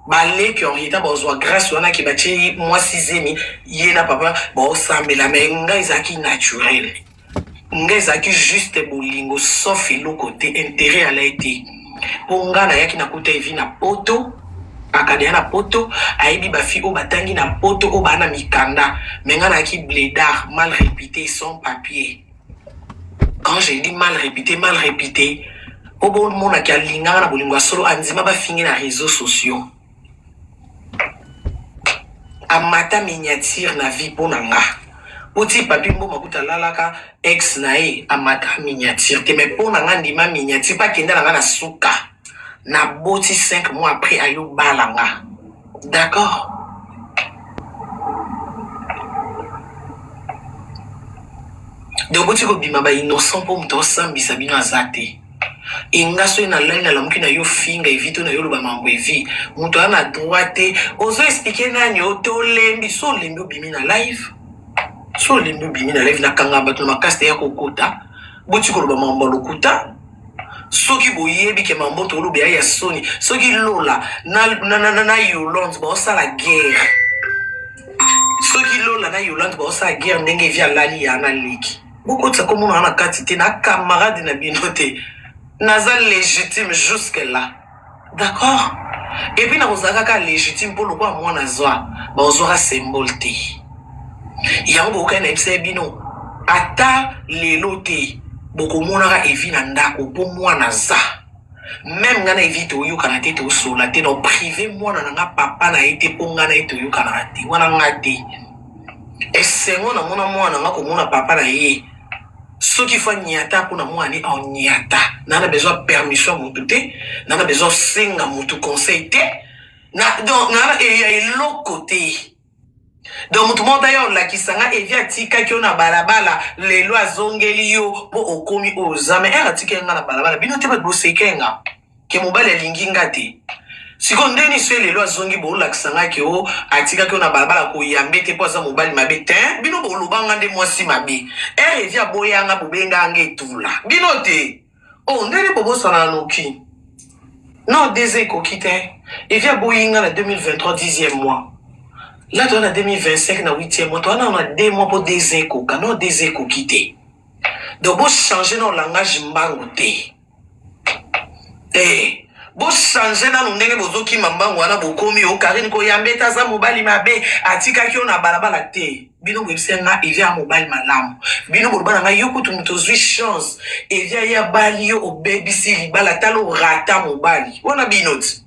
Speaker 1: baleki Henrietta bazwa grâce wana ke batie mwasi zemi, ye na papa baosambela, mais ngai ezalaki naturel. Nga ezalaki juste bolingo sauf eloko te interet ala ye te po nga nayaki nakuta evi na poto akadea na poto ayebi ba fille oyo batangi na poto oyo baa na mikanda mais nga nayaki bledard mal repute sans papier quand je dis mal repute mal repute po bomonaki alinganga na bolingo ya solo andima bafingi na réseaux sociaux Amata miniature na vie pona nga po ti papy mboma kutu alalaka ex na ye amata miniature te mais pona nga andima miniature pe akenda na nga na suka na boti 5 mois après ayo bala nga d'accord. Donc boti kobima ba innocent po moto osambisa bino aza te. Et nga soki na lali na lamuki na yo finga evi to na yo loba mambo evi mutu aza na droit te ozo expliquer nani o tolembi so olembi obimi na live so olembi obimi na live na kanga bato na makasi te ya kokota boti koloba mambo ya lokuta soki boyebi ke mambo toloba ya ya soni soki lola na, na, na, na, na yolande baosala guerre soki lola na yolande baosala guerre ndenge evi alali ya na leki Bokotisa kombo na nga na kati te, na camarade na bino te. Naza legitime jusque là. D'accord? Et puis nakozala kaka legitime po lokola mwana azwa, bakozwaka symbole te. Yango bokokaki nayebisa ye bino ata lelo te bokomonaka Evi na ndako po mwana aza. Meme nga na Evi toyokana te, tosolola te, na prive mwana na nga papa na ye te po nga na ye toyokanaka te. Wana nga te. Esengo na mona mwana nga komona papa na ye soki fa nyata pona mwana ne au nyata na na besoin permission ya mutu te na na besoin senga mutu conseil te na donc na na ya eloko te donc mutu moko aya olakisa nga evi atikaki yo na balabala lelo azongeli yo po okomi oyo oza mais ere atikaki nga na balabala bino te bato boseke nga ke mobali alingi nga te sikoyo nde nini soki lelo azongi bolakisa nga ke o atikaki yo na balabala koyambe te mpo aza mobali mabe te bino boloba nga nde mwasi mabe ere evi aboya nga bobenga nga etula bino te o oh, ndenge bobosana noki non deze ekoki te evi aboyi nga na 2023 10e mois la toza na 2025 na 8e mois toza nano na 2 mois mpo deze ekoka non deze ekoki te donc bochange na langage mbangu te. Eh, Bo changer nanu ndenge bozokima mbangu wana bokomi o Carine koyamba ete aza mobali mabe atikaki yo na balabala te bino boyebisa nga Evi aza mobali malamu bino boloba na nga yo kutu moto ozwi chance Evi aye abali yo obebisi libala tala orata mobali wana bino ti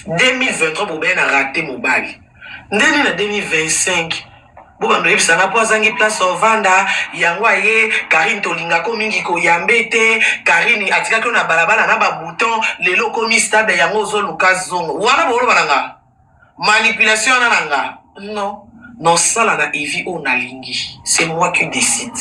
Speaker 1: 2023 bobeye na rate mobali ndeni na 2025 bobanda oyebisa nga mpo azangi place ovanda yango aye karine tolingako mingi koyambe te karine atikaki yo na balabala na babouton lelo okomi stable yango ozoluka zongo wana boloba na nga manipulation wana na nga non nosala na evi oyo nalingi c'est moi qui décide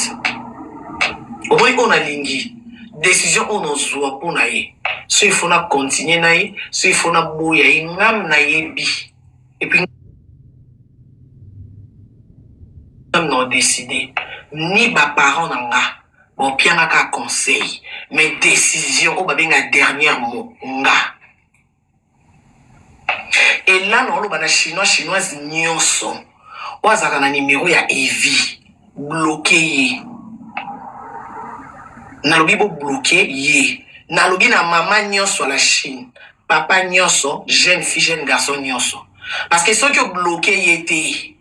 Speaker 1: omoni oyo nalingi decision oyo nozwa mpo na ye so il faut na continuer na ye so il faut naboya ye ngam nayebi epuis ngam na odeside ni baparent na nga baopianga kaka conseil mais decision oyo babenga dernière mot nga Ella na oloba na chinois chinoise nioso oyo azalaka na numero ya Evi bloque ye nalobi bo bloque ye nalobi na mama nioso la chine papa nioso jeune fille jeune garçon nioso parce que soki o bloque ye te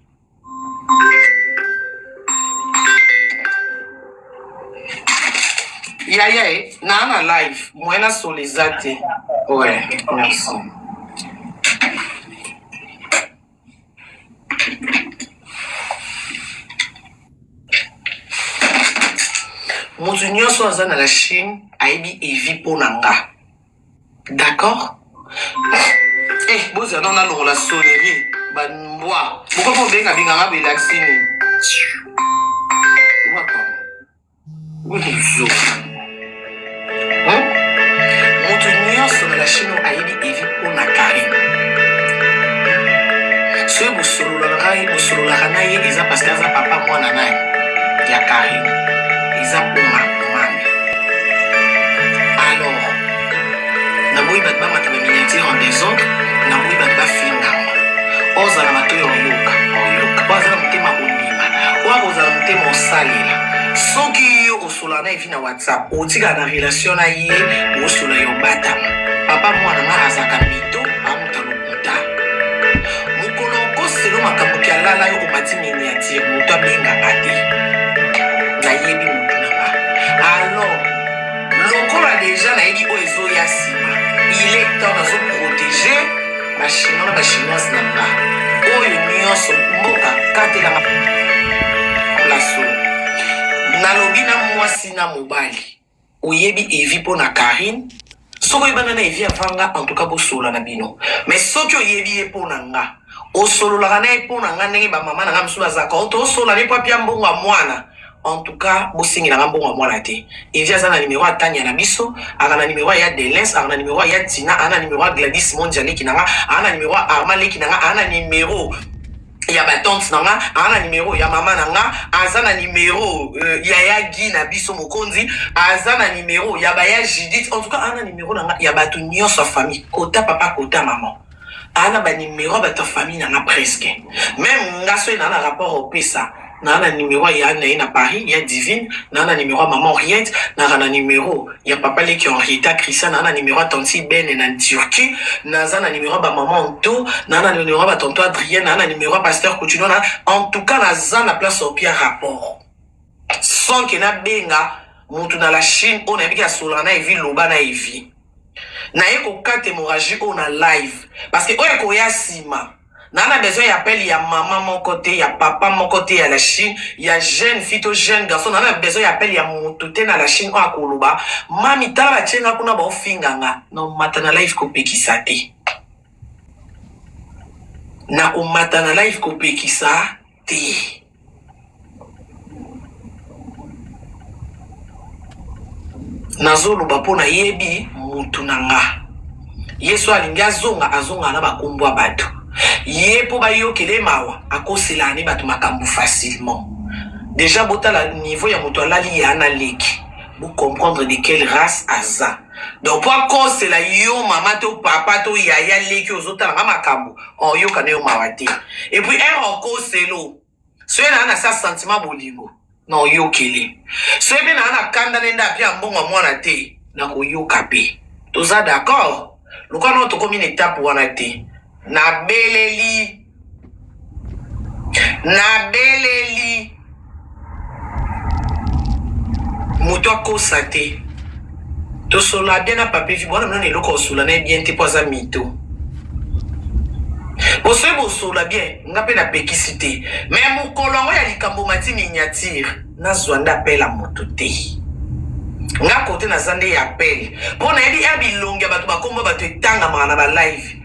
Speaker 1: Yaya e naa na live moyen na solo eza te ouais merci. Moto nyonso aza na la Chine ayebi evi mpo na nga D'accord? Eh, bozela nano nalongola sonnerie bambwa bokoki kobenga benga nga belaxi nini moto nyonso na la chine ayebi evi mpo na karine soki bosololaka ye bosololaka na ye eza parce que aza papa mwana nani ya karine eza mpona mami alors naboyi bato bamata ba miniature en desordre naboyi bato bafingama ozala matoyi oyoka oyoka oyo aza na motema kondima oyo akozala motema osalela soki yo osola na evi na whatsapp otikala na relation na ye osola yo batama papa mwana nga azalaka mito amuta lokuta mokolo okoselo makambo ki alala yo omati miniature moto abengaka te nayebi motu na nga alors Lokola dejà nayebi oyo ezoya sima, il est temps nazo proteger ba chinois na ba chinoise na nga oyo nionso mboka katelanga place oyo nalobi na mwasi na mobali oyebi Evi mpo na Carine soki oyebana na Evi avant nga en tout cas bosolola na bino mais soki oyebi ye mpo na nga osololaka na ye mpo na nga ndenge ba mama na nga mosusu bazalaka oto osolola ne mpo apia mbongo ya mwana En tout cas bosengela nga mbongo ya mwana te. Evi aza na numero ya Tania na biso, aka na numero ya Delins, aka na numero ya Tina, aka na numero ya Gladys Mondia leki na nga, aka na numero ya Arma leki na nga, aka na numero ya ba tante na nga, aka na numero ya mama na nga, aza na numero euh, ya ya Guy na biso mokonzi, aza na numero ya ba ya Judith, en tout cas aka na numero na nga ya bato nyonso ya famille, kota papa kota maman. Aa na ba numero ya bato ya famille na nga presque meme nga soki naa na rapport opesa naa na numero ya na ye na Paris ya Divine naa na numero ya maman Henriette naka na numero ya papa leki Henrietta Christian naa na numero ya tanti Bene na Turquie naza na numero ya ba maman Anto naa na numero ya ba tonton Adrien naa na numero ya pasteur Coutinho na en tout cas naza na place opia rapport sans que nabenga mutu na la Chine oyo nayebiki asololaka na Evi loba na Evi naye kokata hémorragie oyo na live parce que oyo ekoya nsima naa na besoin ya appel ya mama moko te ya papa moko te ya la Chine ya jeune fille to jeune garçon naa na besoin ya appel ya mutu te na la Chine oyo akoloba mami tala batie nga kuna baofinga nga na mata na live kopekisa te nakomata na live kopekisa te Nazoloba mpo nayebi mutu na nga. Ye so alingi azonga, azongaka na bakombo ya bato. Ye mpo bayokela ye mawa, akoselaka ne bato makambo facilement. Dejà botala niveau ya moto alali ya na leki, bo comprendre de quelle race aza. Donc mpo akosela yo mama to papa to yaya leki ozotala nga makambo, oyoka na yo mawa te. Et puis heure okoselo soki naa na sa sentiment bolingo na oyokele soki mpe naa na kanda nde nde apia mbongo ya mwana te nakoyoka mpe toza d'accord. Lokola nano tokomi na etape wana te, nabeleli, nabeleli moto akosa te. Tosolola bien na Papy Vibo wana nano eloko osolola na ye bien te mpo aza mito. Bosoki bosolola bien, nga mpe napekisi te. Mais mokolo yango ya likambo mati miniature, nazwa nde appel ya moto te. Nga kote naza nde ya appel mpo nayebi ya bilongi ya bato bakombo bato etangamaka na ba live.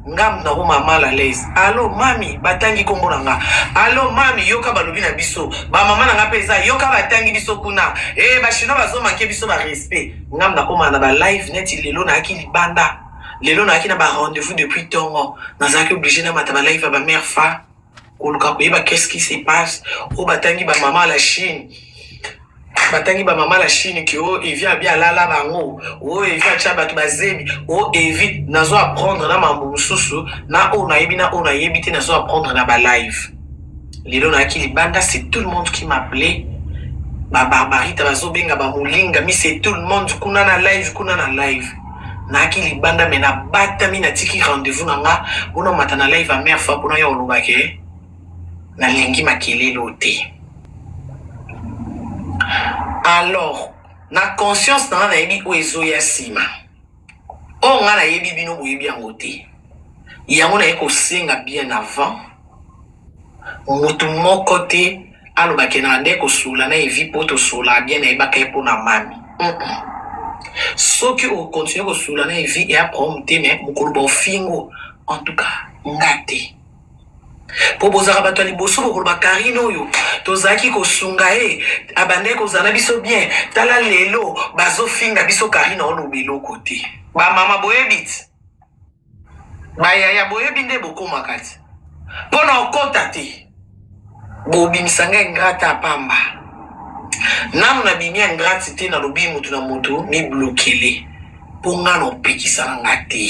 Speaker 1: Nga mutu nakoma mal à l'aise. Allo mami, batangi kombo na nga. Allo mami, yoka balobi na biso. Ba mama na nga pe eza yoka batangi biso kuna. Eh ba chinois bazo manquer biso ba respect. Nga mutu nakoma na ba live neti lelo nayaki libanda. Lelo nayaki na ba rendez-vous depuis tongo. Nazalaki oblige namata ba live ya ba mère fa koluka koyeba qu'est-ce qui se passe. Oyo batangi ba mama la Chine. Batangi ba mama la Chine que oh Evi abi alala bango, oh Evi atia bato bazebi, oh Evi nazo apprendre na mambo mosusu na oyo nayebi na oyo nayebi te nazo apprendre na ba live. Lelo nayaki libanda c'est tout le monde qui m'appelait ba barbarita bazobenga ba molinga mi c'est tout le monde kuna na live kuna na live. Nayaki libanda mais nabatami natiki rendez-vous na nga mpona mata na live ya mère fa mpona ya oloba ke nalingi makelele oyo te. Alors na conscience na nga nayebi oyo ezoya nsima oyo nga nayebi bino boyebi yango te yango naye kosenga bien avant motu moko te alobake na nde kosolola na Evi mpo tosolola bien nayebaka ye mpo na mami Soki okontinue kosolola na Evi eya problème te mais mokolo baofingo en tout cas nga te po bozalaka bato ya liboso bokoloba Carine oyo tozalaki kosunga ye abandaki kozala na biso bien tala lelo bazofinga biso Carine aoloba eloko te ba mama boyebi ti ba yaya boyebi nde bokomaka ti mpo na okota te bobimisa ngai ingrate ya pamba nanu nabimi ingrate te nalobi motu na motu miblokele mpo ngai na opekisa na nga te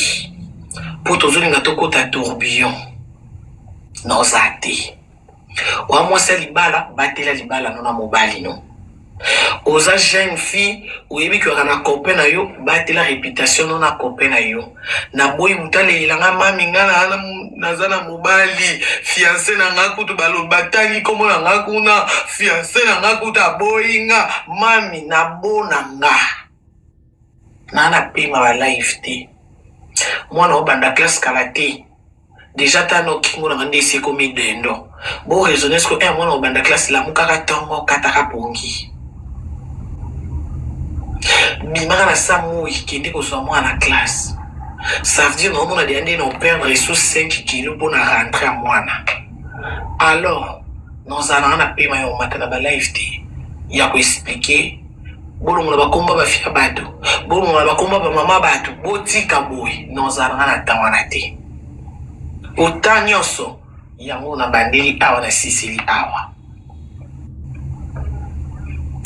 Speaker 1: mpo tozolinga tokota tourbillon naoza te oa mwasi ya libala batela libala no na mobali no oza jeune fille oyebi kaka na copain na yo batela réputation no na copain na yo naboyi moto alelela nga mami nga naza na mobali fiance na nga kutu batangi nkombo na nga kuna fiance na nga kutu aboyi nga mami nabona nga naa na pema ba live te mwana obanda classe kala te deja ta no kingo na nga nde esi ekomi dendo bo raisonner siko eh mwana obanda classe lamukaka tongo kataka pongi bimaka na sa moi kende kozwa mwana classe ça veut dire naomona deja nde na operdre sous 5 kilo mpo na rentre ya mwana alors nozala nanga na pema ya omata na balive te ya koexplike bolongola bakomba bafia bato bolongola bakomba bamama bato botika boye nozala nga na temps wana te ota nyonso yango nabandeli awa na siseli awa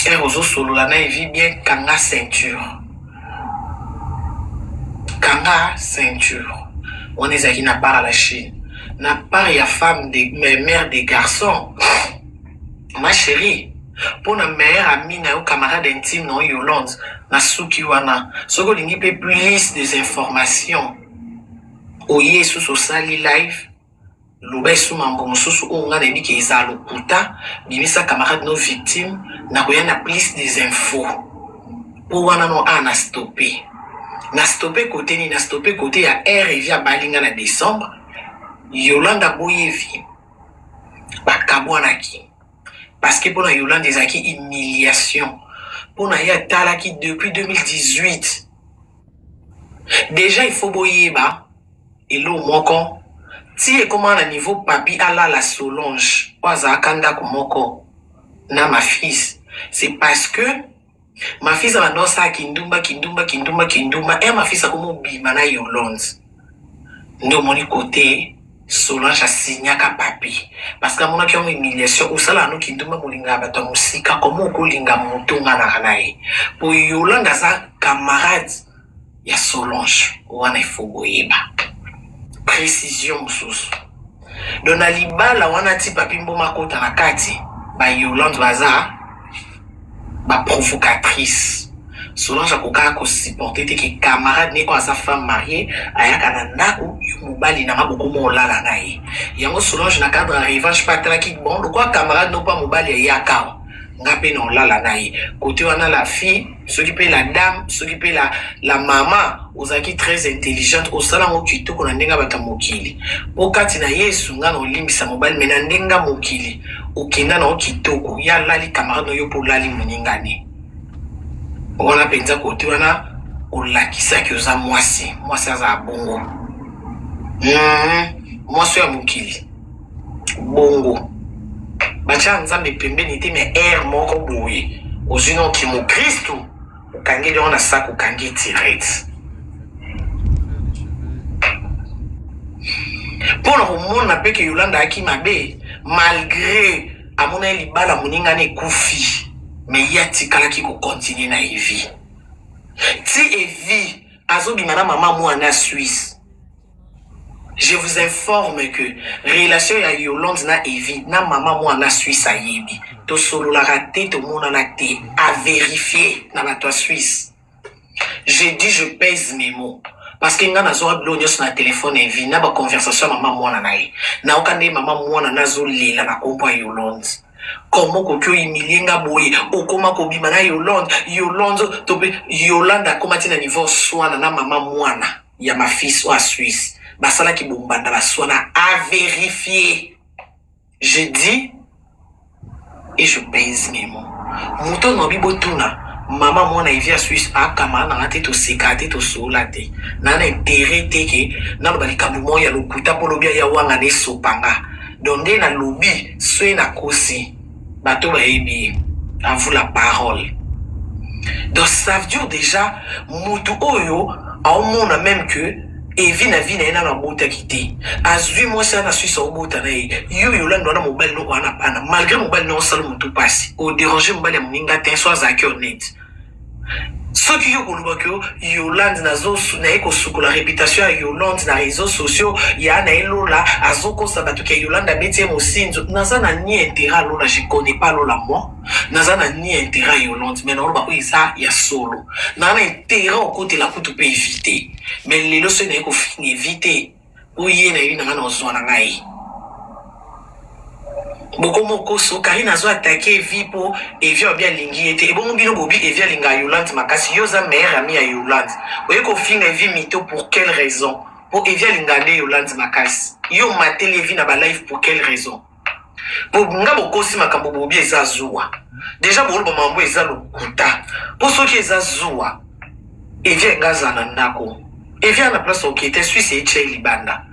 Speaker 1: ere ozosolola na evi bien kanga ceinture kanga ceinture wana ezalaki na part ya la chine na part ya femme de mère des garçons ma chérie mpo na meilleur ami na yo camarade intime na yo Yolande na suki wana soki olingi mpe plus des informations oye susu osali live loba esu mambo mosusu oyo ngai nayebi ke eza lokuta bimisa camarade no victime nakoya na plus des infos mpo wana no a na stoppe na stoppe kote nini na stoppe kote ya air evi abali nga na décembre Yolande aboyi evi bakabwanaki parce que mpona Yolande ezalaki humiliation mpona ye atalaki depuis 2018 déjà il faut boyeba eloko moko ti ekoma na niveau papi alala Solange oyo azalaka ndako moko na ma fils c'est parce que ma fils abanda osala kindumba kindumba kindumba kindumba e ma fils akoma obima na Yolande nde omoni kote Solange asignaka papi parce que amonaki yango humiliation osala no kindumba molinga ya bato ya mosika komo okolinga moto nganaka na ye po Yolande aza camarade ya Solange wana ifo boyeba précision mosusu donc na libala wana ti papi mboma akota na kati ba Yolande baza ba provocatrice. Solange akokaka ko supporter te ke camarade ne oyo aza femme mariee ayaka na ndaku yo mobali na nga bokoma olala na ye. Yango Solange na cadre ya revanche pe atalaki bon lokola camarade no pe mobali ayaka awa nga pe na olala na ye. Cote wana la fille soki pe la dame soki pe la la mama ozalaki très intelligente osala yango kitoko na ndenge ya bato ya mokili. Po kati na Yesu nga na olimbisa mobali mais na ndenge ya mokili okenda na yo kitoko ye alali camarade no yo pe olali moninga ne. Wana penza kote wana olakisaki oza mwasi, mwasi azala bongo. Mwasi oyo ya mokili bongo batia nzambe pembeni te mais heure moko boye ozwi no kimokristu okangeli yango na sac okangi tirette mpo na komona mpe ke Yolanda ayaki mabe malgre amona ye libala moninga na ekufi mais ye atikalaki ko continuer na Evi ti Evi azobima na mama mwana Suisse. Je vous informe que relation ya Yolande na Evi na mama mwana Suisse ayebi tosololaka te tomonana te a verifier na bato ya Suisse. Je dis je pèse mes mots parce que nga nazwaka biloko nyonso na telefone ya Evi na ba conversation ya mama mwana na ye nayoka nde mama mwana nazolela na kombo ya Yolande. Comment okoki ohumilie nga boye okoma kobima na Yolande Yolande to pe Yolande akoma ti na niveau oswana na mama mwana ya ma fils oyo ya Suisse basalaki bombanda baswana a verifier. Je dis et je pèse mes mots. Moto oyo nabi botuna mama mwana Evi ya Suisse akama na nga te toseka te tosolola te na na intérêt te ke naloba likambo moko ya lokuta mpo lobi aya wanga na esopa nga donc nde nalobi soki nakosi bato bayebi ye à vous la parole. Donc ça veut dire déjà mutu oyo aomona même que Evi na vie na ye nano abotaki te azwi mwasi wana Suisse aobota na ye yo Yolande wana mobali no wana bana malgré mobali no osala motu pasi oderange mobali ya moninga te so azalaki honnête soki yo koloba ke Yolande nazo naye kosukola reputation ya Yolande na réseaux sociaux ya na ye Lola azokosa bato ke Yolande abeti ye mosinzo naza na ni intérêt ya Lola je connais pas Lola moi naza na ni intérêt ya Yolande mais naoloba oyo eza ya solo naa na intérêt okotela kutu mpe éviter mais lelo soki naye kofinga éviter oye nayebi na nga na ozwa na ngai bokoma okoso Karine azo attaquer Evi po Evi alobi alingi ye te ebongo bino bobi Evi alingaka Yolande makasi yo oza meilleur ami ya Yolande oye kofinga Evi mytho pour quelle raison po Evi alingaka nde Yolande makasi yo omateli Evi na ba live pour quelle raison po nga bokosi makambo bobi eza zuwa deja boloba makambo eza lokuta po soki eza zuwa Evi alingi azala na ndako Evi aza na place oke te Suisse etye libanda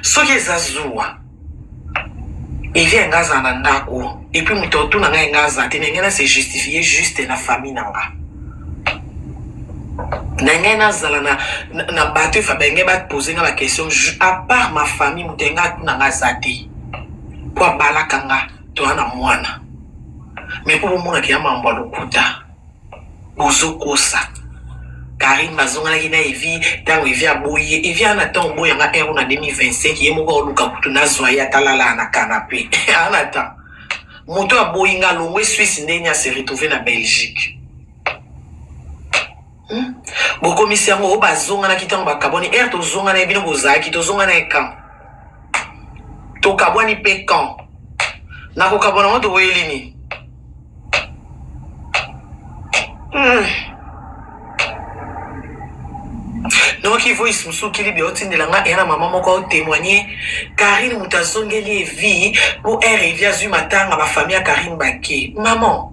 Speaker 1: soki eza zuwa Evi alingi azala na ndako et puis moto otuna ngai nga aza te na ngai na se justifier juste na famille na nga na ngai nazala na, na, na bato efa bangai bapose nga baquestion à part ma famille moto yangai atuna nga aza te mpo abalaka nga toya na mwana mais mpo bomonaka ya mambo ya lokuta bozokosa Karine bazonganaki na Evi ntango Evi aboyi ye Evi ana ntango oboya nga ero na 2025 ye moko aoluka kutu nazwa ye atalala na canapé ana temps moto aboyi nga alongwe Suisse ndenge ase retrouve na Belgique. Bokomisi yango oyo bazonganaki ntango bakabwani ere tozongana ye bino bozalaki tozongana ye quand tokabwani mpe quand na kokabwana yango toboyeli nini? Noki voice mosusu kilibi otindela nga eya na mama moko aotémoigne Karine moto azongeli Evi po ere Evi azwi matanga bafamille ya Karine bake maman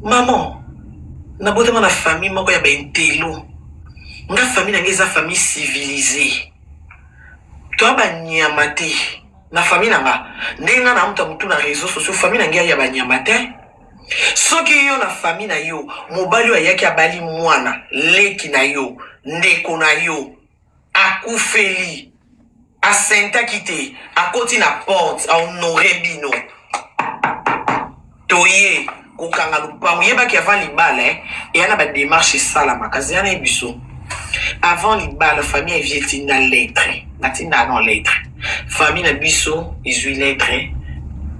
Speaker 1: maman nabotama na famille moko ya baintelo nga famille na ngai eza famille civilisée toya banyama te na famille na nga ndenge nga na muta mutu na réseaux sociaux famille na ngai ya banyama te. Soki yo na famille na yo mobali oyo ayaki abali mwana leki na yo ndeko na yo akufeli asentaki te akoti na porte ahonore bino toye kokanga lopango yebaki avant libala eya na bademarche esalamaka zeya na ye biso avant libala famille evi etinda lettre batinda no lettre famille na biso ezwi lettre.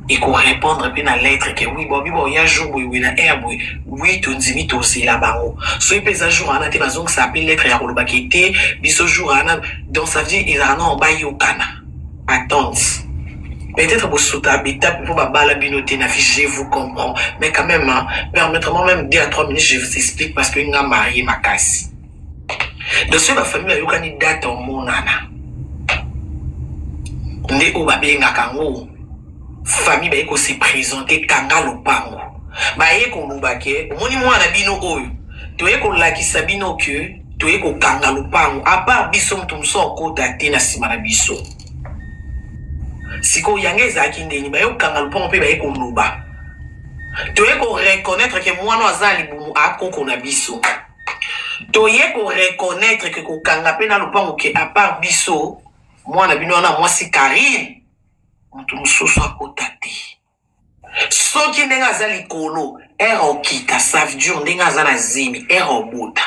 Speaker 1: Eko repondre pe na lettre que oui bobi boya jour boye boye na heure boye oui tondimi tozela bango soki pe eza jour wana te bazongisaka pe lettre ya koloba ke te biso jour wana donc ça veut dire ezalaka nao bayokana attente peut-être bosota betape po babala bino te na vie je vous comprends mais quand même hein, permettre-moi même 2 à 3 minutes je vous explique parce que nga marie makasi donc soki bafamille bayokani date omonana nde oyo babengaka yango famille baye ko se presenter kanga lopango baye koloba ke omoni mwana bino oyo toye kolakisa bino ke toye kokanga lopango à part biso moto mosusu akota te na nsima na biso sikoyo yango ezalaki ndeni baye kokanga lopango mpe baye koloba toye koreconnaitre ke mwana aza na libumu akoko na biso toye koreconnaitre ke kokanga mpe na lopango ke à part biso mwana bino wana mwasi Karine moto mosusu akota te soki ndenge aza likolo ere okita ça veut dire ndenge aza na zemi ere obota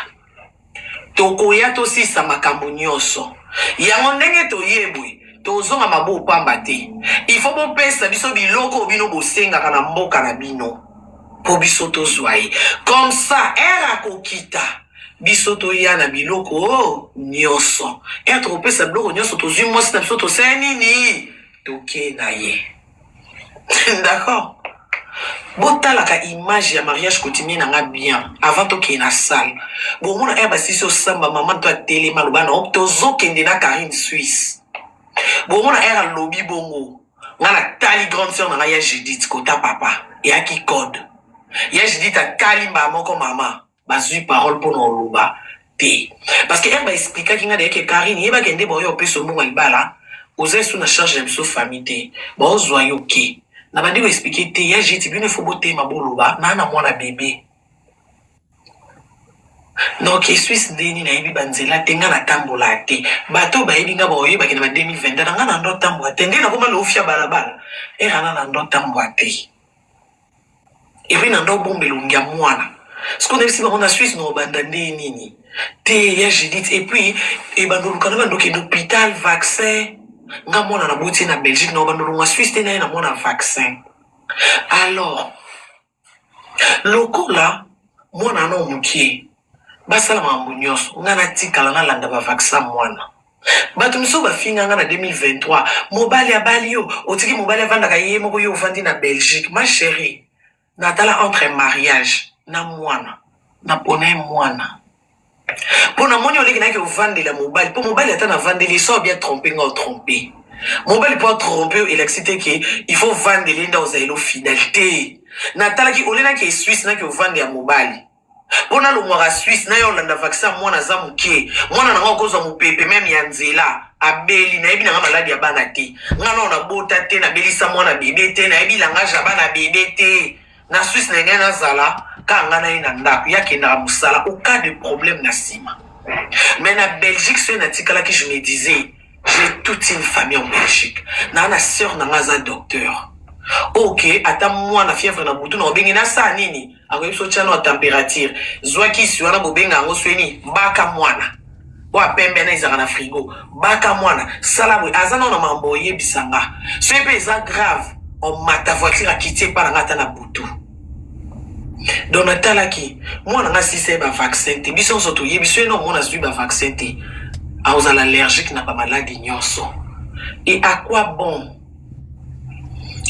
Speaker 1: tokoya tosisa makambo nyonso yango ndenge toyebwe tozonga mabo pamba te il faut bopesa biso biloko oyo bino bosengaka na mboka na bino mpo biso tozwa ye comme ça ere akokita biso toya na biloko nyonso ere tokopesa biloko nyonso tozwi mwasi na biso tosala nini toke na ye d'accord botalaka image ya mariage coutumier na nga bien avant tokende na salle bomona ere basisi osamba mama to atelema aloba na tozokende na Karine Suisse bomona ere alobi bongo nga natali grande sœur na ngai ya Judith kota papa eyaki code ya Judith atali mbala moko mama bazwi parole mpona oloba te parce que ere baexplikaki nga dayeke Karine yebaki nde baoyo opesa mbongo ya libala oza esu na charge na biso famille te baozwa yo ke na bandi koexpliquer te ya Judith bino efo botema boloba naa na mwana bebe donc Suisse ndeni nayebi banzela te nga natambola te bato bayebi nga baoyebaki na ba 2022 na nga na ndo tambola te nde nakoma loofia balabala ere ana na ndo tambola te et puis na ndo bomba elongi ya mwana sikoyo nayebisi bango na Suisse na obanda nde nini te ya Judith et puis ebanda oluka na bando okende hôpital vaccin nga mwana naboti ye na Belgique na obanda olongwa Suisse te na ye na mwana vaccin alors lokola mwana na mokie basala makambo nyonso nga natikala nalanda bavaccin mwana bato mosusu bafinga nga na 2023 mobali abali yo otiki mobali avandaka ye moko yo ovandi na Belgique ma chérie natala entre mariage na mwana napona ye mwana mpo namoni oleki nayaki ovandela mobali mpo mobali ata navandeli so abia trompe nga otrompe mobali mpo atrompe oyo elakisi te ke il faut vandela ye nde ozaleli fidèle te natalaki ole naki Suisse naki ovande ya mobali mpo nalongwaka Suisse na ye olanda vaccin ya mwana aza moke mwana nanga okozwa mopepe même ya nzela abeli nayebi nanga maladi ya bana te nga nao nabota te nabelisa mwana bebe te nayebi langage ya bana bebe te na Suisse na ngai nazala ka nga na ye na ndako ye akendaka mosala au cas de problème na nsima mais na Belgique soki natikalaki je me disais j'ai toute une famille en Belgique naa na sœur na nga aza docteur ok ata mwana fièvre na butu na obengi nasala nini akoyebi so tia no ya température zwa kisi wana bobenga yango sweni baka mwana oyo apembe na ezalaka na frigo baka mwana sala boye aza nao na mambo oyebisa nga soki mpe eza grave omata voiture akiti epa na nga ata na butu donc natalaki mwana nga sisa ye bavaccin te biso nyonso toyebi so ye na omona azwi bavaccin te akozala allergique na bamaladi nyonso et à quoi bon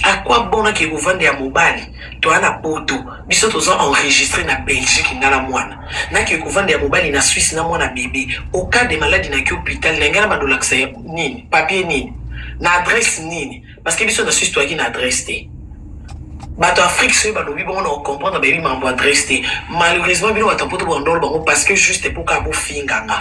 Speaker 1: à quoi bon nake kovanda ya mobali toya na poto biso toza enregistré na Belgique nga na mwana nake kovanda ya mobali na Suisse na mwana bebe au cas de maladie naki hôpital na ngai na bandolakisa ya nini papier nini na adresse nini parce que biso na Suisse toyaki na adresse te bato Afrique soki balobi bongo na ocomprendre bayebi makambo adresse te malheureusement bino bato ya poto bandolo bango parce que juste mpo kaka bofinganga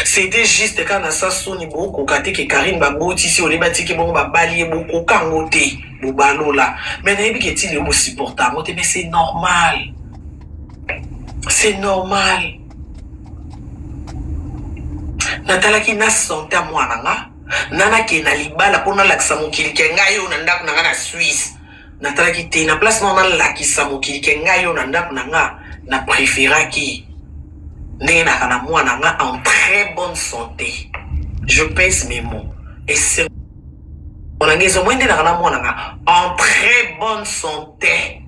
Speaker 1: c'était juste kaka na sa soni bokoka te ke Karine babotisi ole batiki bongo babali ye bokoka yango te bobalola mais nayebi ke ti lelo bosupporta yango te mais c'est normal c'est normal natalaki na santé ya mwana nga na nakende na libala mpo nalakisa mokili ke ngai oyo na ndako na nga na Suisse natalaki te na place nao nalakisa mokili ke ngai oyo na ndako na nga na préféraki ndenge naka na mwana nga en très bonne santé je pèse mes mots esengo. na nga eza moi nde naka na mwana nga en très bonne santé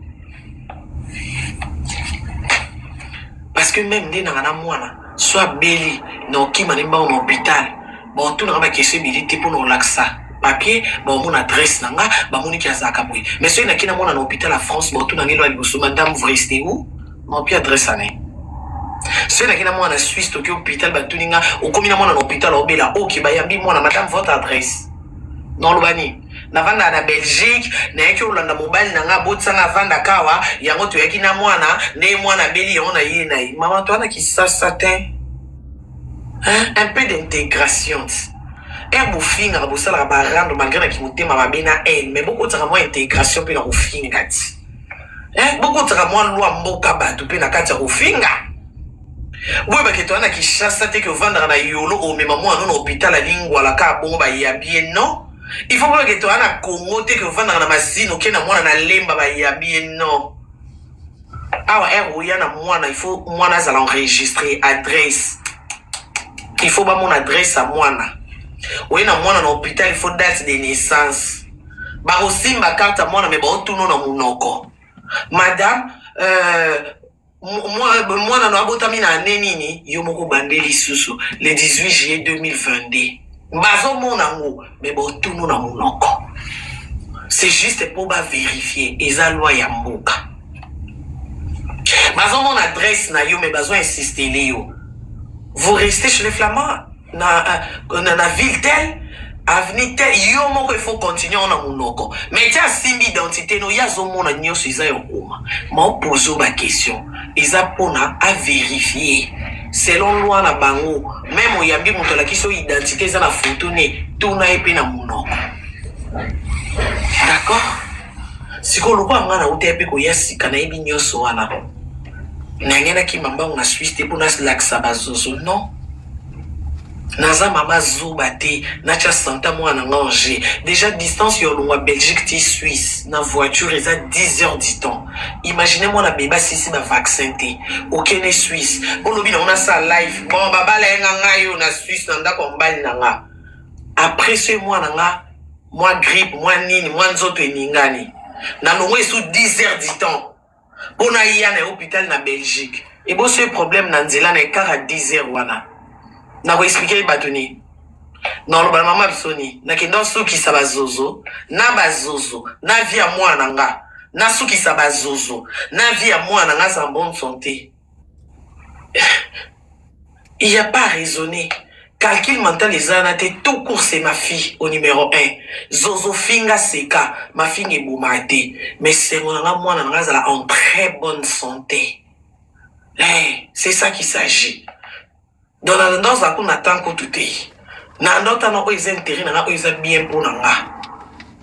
Speaker 1: parce que meme nde nanga na mwana so abeli na okima ne mbango na hôpital baotunaka bakestion ebele te mpo na olakisa papier baomona adresse na nga bamoni ki azalaka boye mais soki nake na mwana na hôpital ya france baotuna nge loya liboso madame vous restez où maopi adresse ane soki nake na mwana na suisse toki hôpital batuni nga okomi na mwana na hôpital obela ok bayambi mwana madame votre adresse Naoloba nini? Navandaka na Belgique, nayaki olanda mobali na nga abotisa nga avandaka awa, yango toyaki na mwana, nde mwana abeli yango na ye na ye. Mama toa na kisasa te. Hein? Un peu d'intégration. Heure bofingaka bosalaka ba rando malgré na kimotema mabe na haine, mais bokotisaka mwa intégration mpe na kofinga ti. Hein? Bokotisaka mwa loi mboka bato mpe na kati ya kofinga. Boyeba ke toza na Kinshasa te ke ovandaka na yolo omema mwana no na hopital ya lingwala kaka bongo bayambi ye non. Il faut boyeba ke toza na Congo te ke ovandaka na masina oke na mwana na lemba bayambi ye non. Awa heure oya na mwana il faut mwana azala enregistre adresse. Il faut bamona adresse ya mwana. Oye na mwana na hopital il faut date de naissance. Bakosimba carte ya mwana mais baotuna na monoko. Madame euh, mwana no abotami na année nini yo moko obande lisusu le 18 juillet 2022 bazomona yango me botunu na monoko c'est juste mpo baverifie eza loi ya mboka bazomona adresse na yo me bazo insistele yo vous restez chez les flamands na, euh, na, na ville telle avenue tel yo moko il faut continuer ona monoko mais ti asimbi identité no ye azomona nyonso eza ya okoma ma opose yo baquestion eza mpona averifie selon loi na bango meme oyambi moto alakisi yo identité eza na foto ne tuna ye mpe na monoko d'accord sikoyo lokola ngai nauta ye mpe koya sika nayebi nyonso wana nange nakima mbango na swisse te mpo nalakisa bazozo non Naza mama zoba te natia sante ya mwana na nga en jeu. Dejà distance ya olongwa Belgique ti Suisse na voiture eza 10 heures du temps. Imaginez mwana bebe asilisi ba vaccin te. Okende Suisse olobi nango nasala live bon babala ye nga ngai oyo na Suisse na ndako ya mobali na nga. Après soki mwana nga mwa grippe mwa nini mwa nzoto eningani nalongwe esu 10 heures du temps. Po na ya na hopital na Belgique eboso ye problème na nzela na ecart ya 10 heures wana na ko expliquer ye bato nini na oloba na mama biso nini nakenda osukisa bazozo na bazozo na vie ya mwana na nga nasukisa bazozo na vie ya mwana na nga aza en bonne santé Il y a pas à raisonner. Calcul mental eza wana te tout court c'est ma fille au numéro 1. Zozo finga seka mafinga ebomaka te mais esengo na nga mwana na nga azala en très bonne santé. Eh, c'est ça qui s'agit. Donc na nda ozala kuna temps kutu te. Na nda otana oyo eza intérêt na nga oyo eza bien mpo na nga.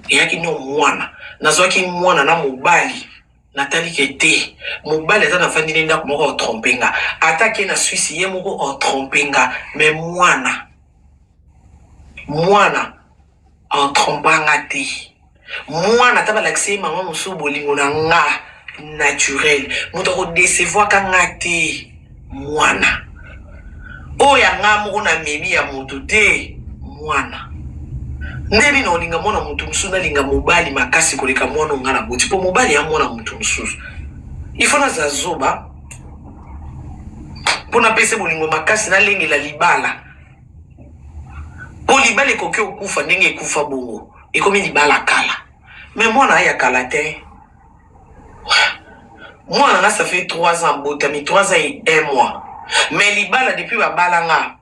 Speaker 1: Eyaki no mwana. Nazwaki mwana na mobali. Natali ke te mobali ata nafandi ne ndako moko otrompe nga ata ake na Suisse ye moko otrompe nga mais mwana mwana otrompa nga te mwana ata balakisi ye mama mosusu bolingo na nga naturel moto akodecevoaka nga te mwana oyo ya nga moko na memi ya moto te mwana nde nini olinga mwana moto mosusu nalinga mobali makasi koleka mwana oyo nga na boti mpo mobali ya mwana moto mosusu ifo naza zoba mpo napesa bolingo makasi nalengela libala mpo libala ekoki okufa ndenge ekufa bongo ekomi libala kala me mwana aya kala te Mwana nga ça fait 3 ans abotami 3 ans et 1 mois mais libala depuis babala nga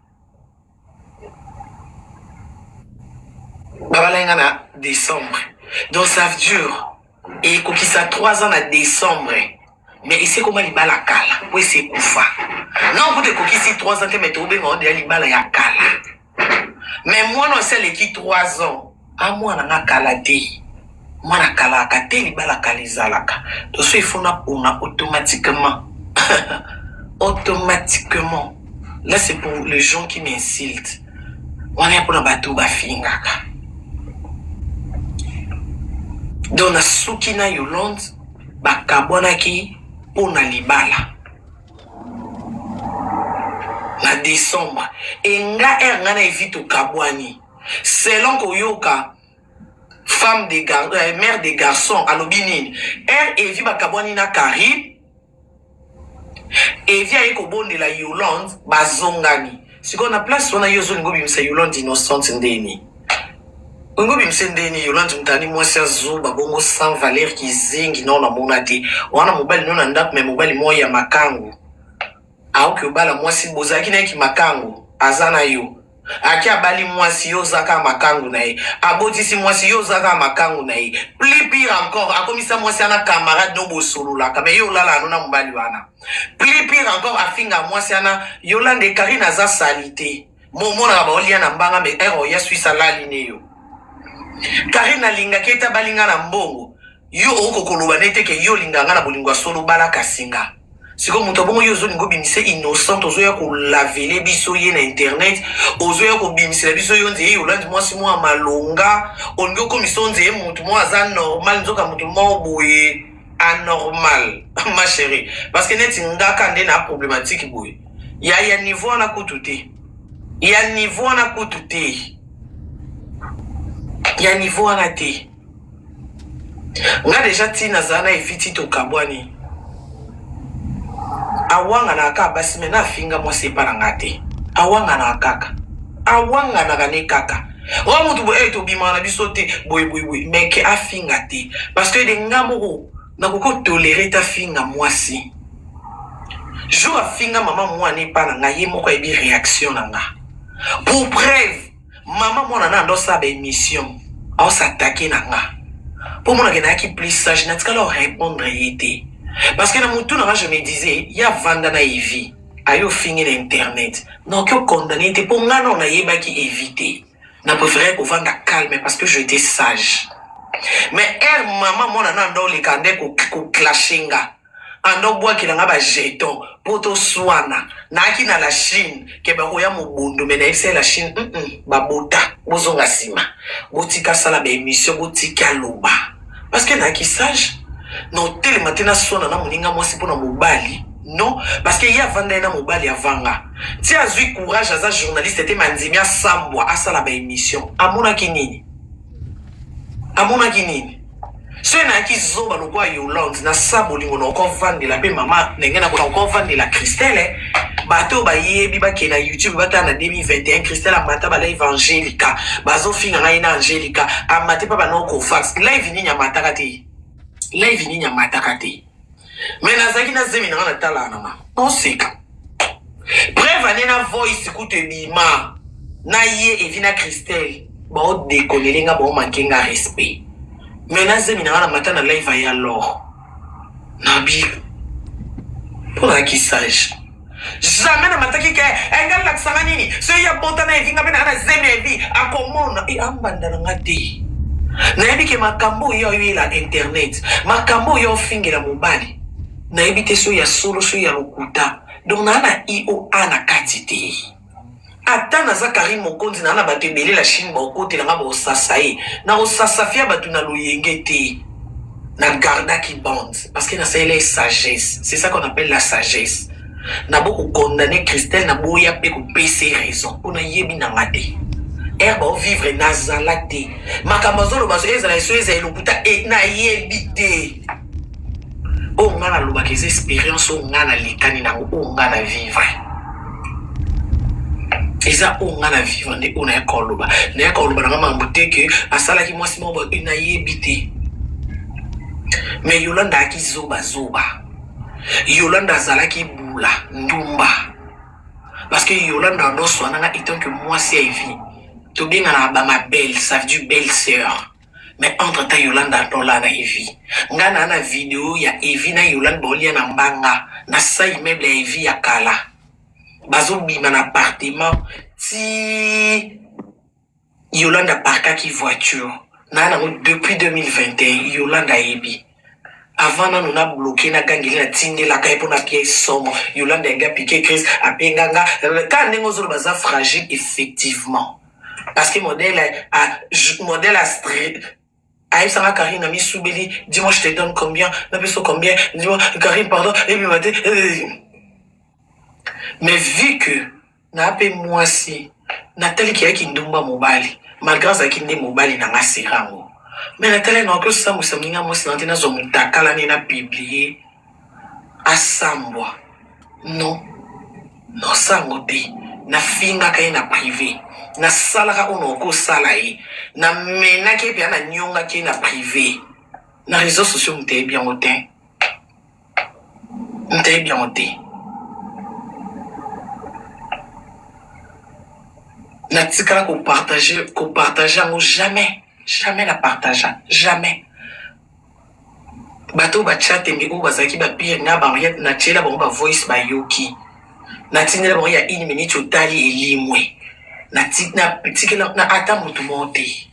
Speaker 1: babala nga na décembre donc ça dure ekokisa 3 ans na décembre mais esi ekoma libala kala po esi ekufa non kutu ekokisi 3 ans te mais tokobenga ngo deya libala ya kala Mais mwana asi aleki 3 ans a mwana nga kala te mwana kalaka te libala kala ezalaka toso il faut napona automatiquement automatiquement là c'est pour les gens qui m'insultent wana ya mpona bato bafingaka donc nasuki na yolande bakabwanaki mpo na libala na decembre e nga heure nga na evi tokabwani selon koyoka Femme de gar euh, mère de garçon alobi nini? Heure Evi bakabwani na Carine, Evi aye kobondela Yolande, bazongani. Sikoyo na place wana yo ozolinga obimisa Yolande innocente ndeni? Olingi obimisa ndeni Yolande mutani mwasi ya zoba bongo sans valeur kizengi nao namona te. Wana mobali no na ndako mais mobali moko ya makangu. Aoki obala mwasi bozalaki naye kimakangu aza na yo. Ake abali mwasi yo oza kaka makangu na ye abotisi mwasi yo oza kaka makangu na ye plus pire encore akomisa mwasi wana camarade no bosololaka mais yo olalaka no na mobali wana plus pire encore afinga mwasi wana Yolande Carine aza salite momonaka baolia na mbanga mais heure oya Suisse alali ne yo Carine alingaki ete abali nga na mbongo Yo oko koloba ne te ke yo olinga nga na bolingo ya solo bala kasi nga. Sikoyo moto ya bongo yo ozolinga obimisa innocente ozoya kolavele biso ye na internet ozoya kobimisela biso yo nzeye Yolande mwasi mwa malonga olingi okomisa yo nzeye moto mwa aza normal nzoka moto moko boye anormal ma chérie parce que neti ngaka nde na problématique boye ya ya niveau wana kutu te ya niveau wana kutu te ya niveau wana te Nga dejà ti nazala na evi ti tokabwani awanganaka kaka basi me na afinga mwasi epa na nga te awanganaka kaka awanganaka ne kaka oyo mutu boye hey, tobimaka na biso te boye boye boye me ke afinga te parce que de nga moko nakoki kotolere te afinga mwasi jour afinga mama mwana epa na nga ye moko ayebi réaction na nga pour preuve Maman mwana na ando sala ba emission ao s'attaquer na nga po mona ke nayaki plus sage natikala o répondre ye te parce que na mutu na nga je me disais ya vanda na Evi ayo ofingi na internet nakoki okondane ye te po nga nao nayebaki Evi te na préféré kovanda calme parce que j'étais sage mais heure maman mwana na ando oleka nde ko clasher nga Anda obwakela nga ba jeton po to swana nayaki na la chine ke bakoya mobondo me nayebisa ye la chine mm -mm, babota bozonga nsima botika asala ba emission botika aloba parce que nayaki sage na otelema te naswana na moninga mwasi mpo na mobali non parce que ye avanda ye na mobali avanga ti azwi courage aza journaliste te mandimi asambwa asala ba emission amonaki nini amonaki nini Soki nayaki zoba lokola Yolande na sa bolingo na okovandela pe mama ndenge na okovandela Christelle bato oyo bayebi bakende na YouTube batala na 2021 Christelle amata ba live Angelica bazofinga ngai na Angelica amate pa bana okofax live nini amataka te live nini amataka te me nazalaki na zemi na nga natalaka na nga oseka preuve ane na voice kutu ebima na ye evi na Christelle baodekonele nga baomanke nga respect me na zemi na nga na mata na live aye alors nabi mpo nayaki sage jamais namataki ke eh, nga alakisa nga nini soki ye abota na evi nga mpe naa na zemi ya evi akomona e ambanda na nga te nayebi ke makambo oyo ayoyela internet makambo oyo ofingela mobali nayebi te soki ya solo soki ya lokuta donc naa na ioa na kati te Ata naza Carine Mokonzi na na batu ebele la Chine bakotela nga bosasa ye na kosasafia batu na loyenge te na gardaki bande parce que nasalela ye sagesse c'est ça qu'on appelle la sagesse na bo ko condamner Christelle na boya pe kopesa ye raison po nayebi na nga te heure bao vivre nazala te makambo azoloba ezala eso ezala lokuta e nayebi te oyo nga nalobaka eza experience oyo nga nalekani nango oyo nga na vivre eza oyo nga na vivre nde oyo nayaka koloba nayaka koloba nanga makambo te ke asalaki mwasi moko boye nayebi te mais yolanda ayaki zoba zoba yolanda azalaki bula ndumba parce que yolanda andoswa nanga etant que mwasi ya evi tobenganaka ba ma belle ça veut dire belle sœur Mais entre temps Yolanda atola na Evi. Nga na na video ya Evi na Yolande baolia na mbanga na sa immeuble ya Evi ya kala. Bazobima na appartement ti Yolande aparkaki voiture. Na nango depuis 2021 Yolande ayebi. Avant nanu na bloquer na gangeli na tindelaka ye pona pièce somo Yolande yangi apike crise abenga nga kaka ndenge ozoloba aza fragile effectivement. Parce que modèle a modèle a ayebisa nga Karine na misubeli dis-moi je te donne combien napesa combien dis-moi Karine pardon ebima te mais vu que na pe mwasi natali keyaki ndumba mobali malgré azalaki nde mobali na nga serango. Mais natali nakoki osambwisa moninga mwasi na nga te, nazwa mutakala ne na publier asambwa. Non, nasala yango te. Nafingaka ye na prive, nasalaka oyo nakoki kosala ye, namenaki ye mpenza, naniongaki ye na prive. Na reseaux sociaux moto ayebi yango te, moto ayebi yango te. Natikala ko partager, ko partager yango jamais, jamais na partagea, jamais. Bato oyo batya tembe oyo bazalaki ba pire nga ba Henriette natiela bango ba voice bayoki natindela bango ya une minute otali elimwe natikela na ata motu moko te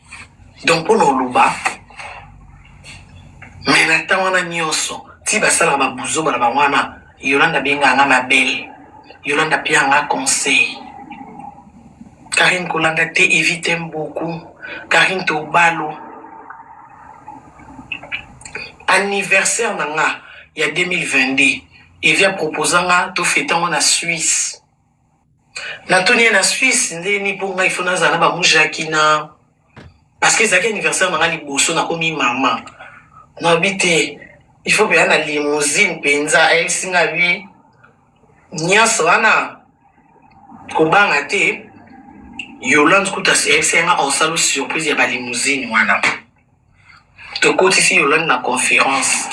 Speaker 1: donc mpo na oloba me na ntango wana nyonso ti basalaka babuzoba na bango wana Yolanda abengaka nga ma belle Yolanda apia nga conseil Carine kolanda te Evie t'aime beaucoup Carine tobalo Anniversaire na nga ya 2022 Evie a proposa nga to fete yango na Suisse. Natuni ye na Suisse nde ni mpo nga il faut nazala na ba mujaki na parce que ezalaki anniversaire na nga liboso nakomi mama. Nabi te il faut mpenza na limousine mpenza ayebisi nga bi nyonso wana kobanga te Yolande kutu ayebisi nga osala surprise ya ba limousine wana. Tokotisi Yolande na conference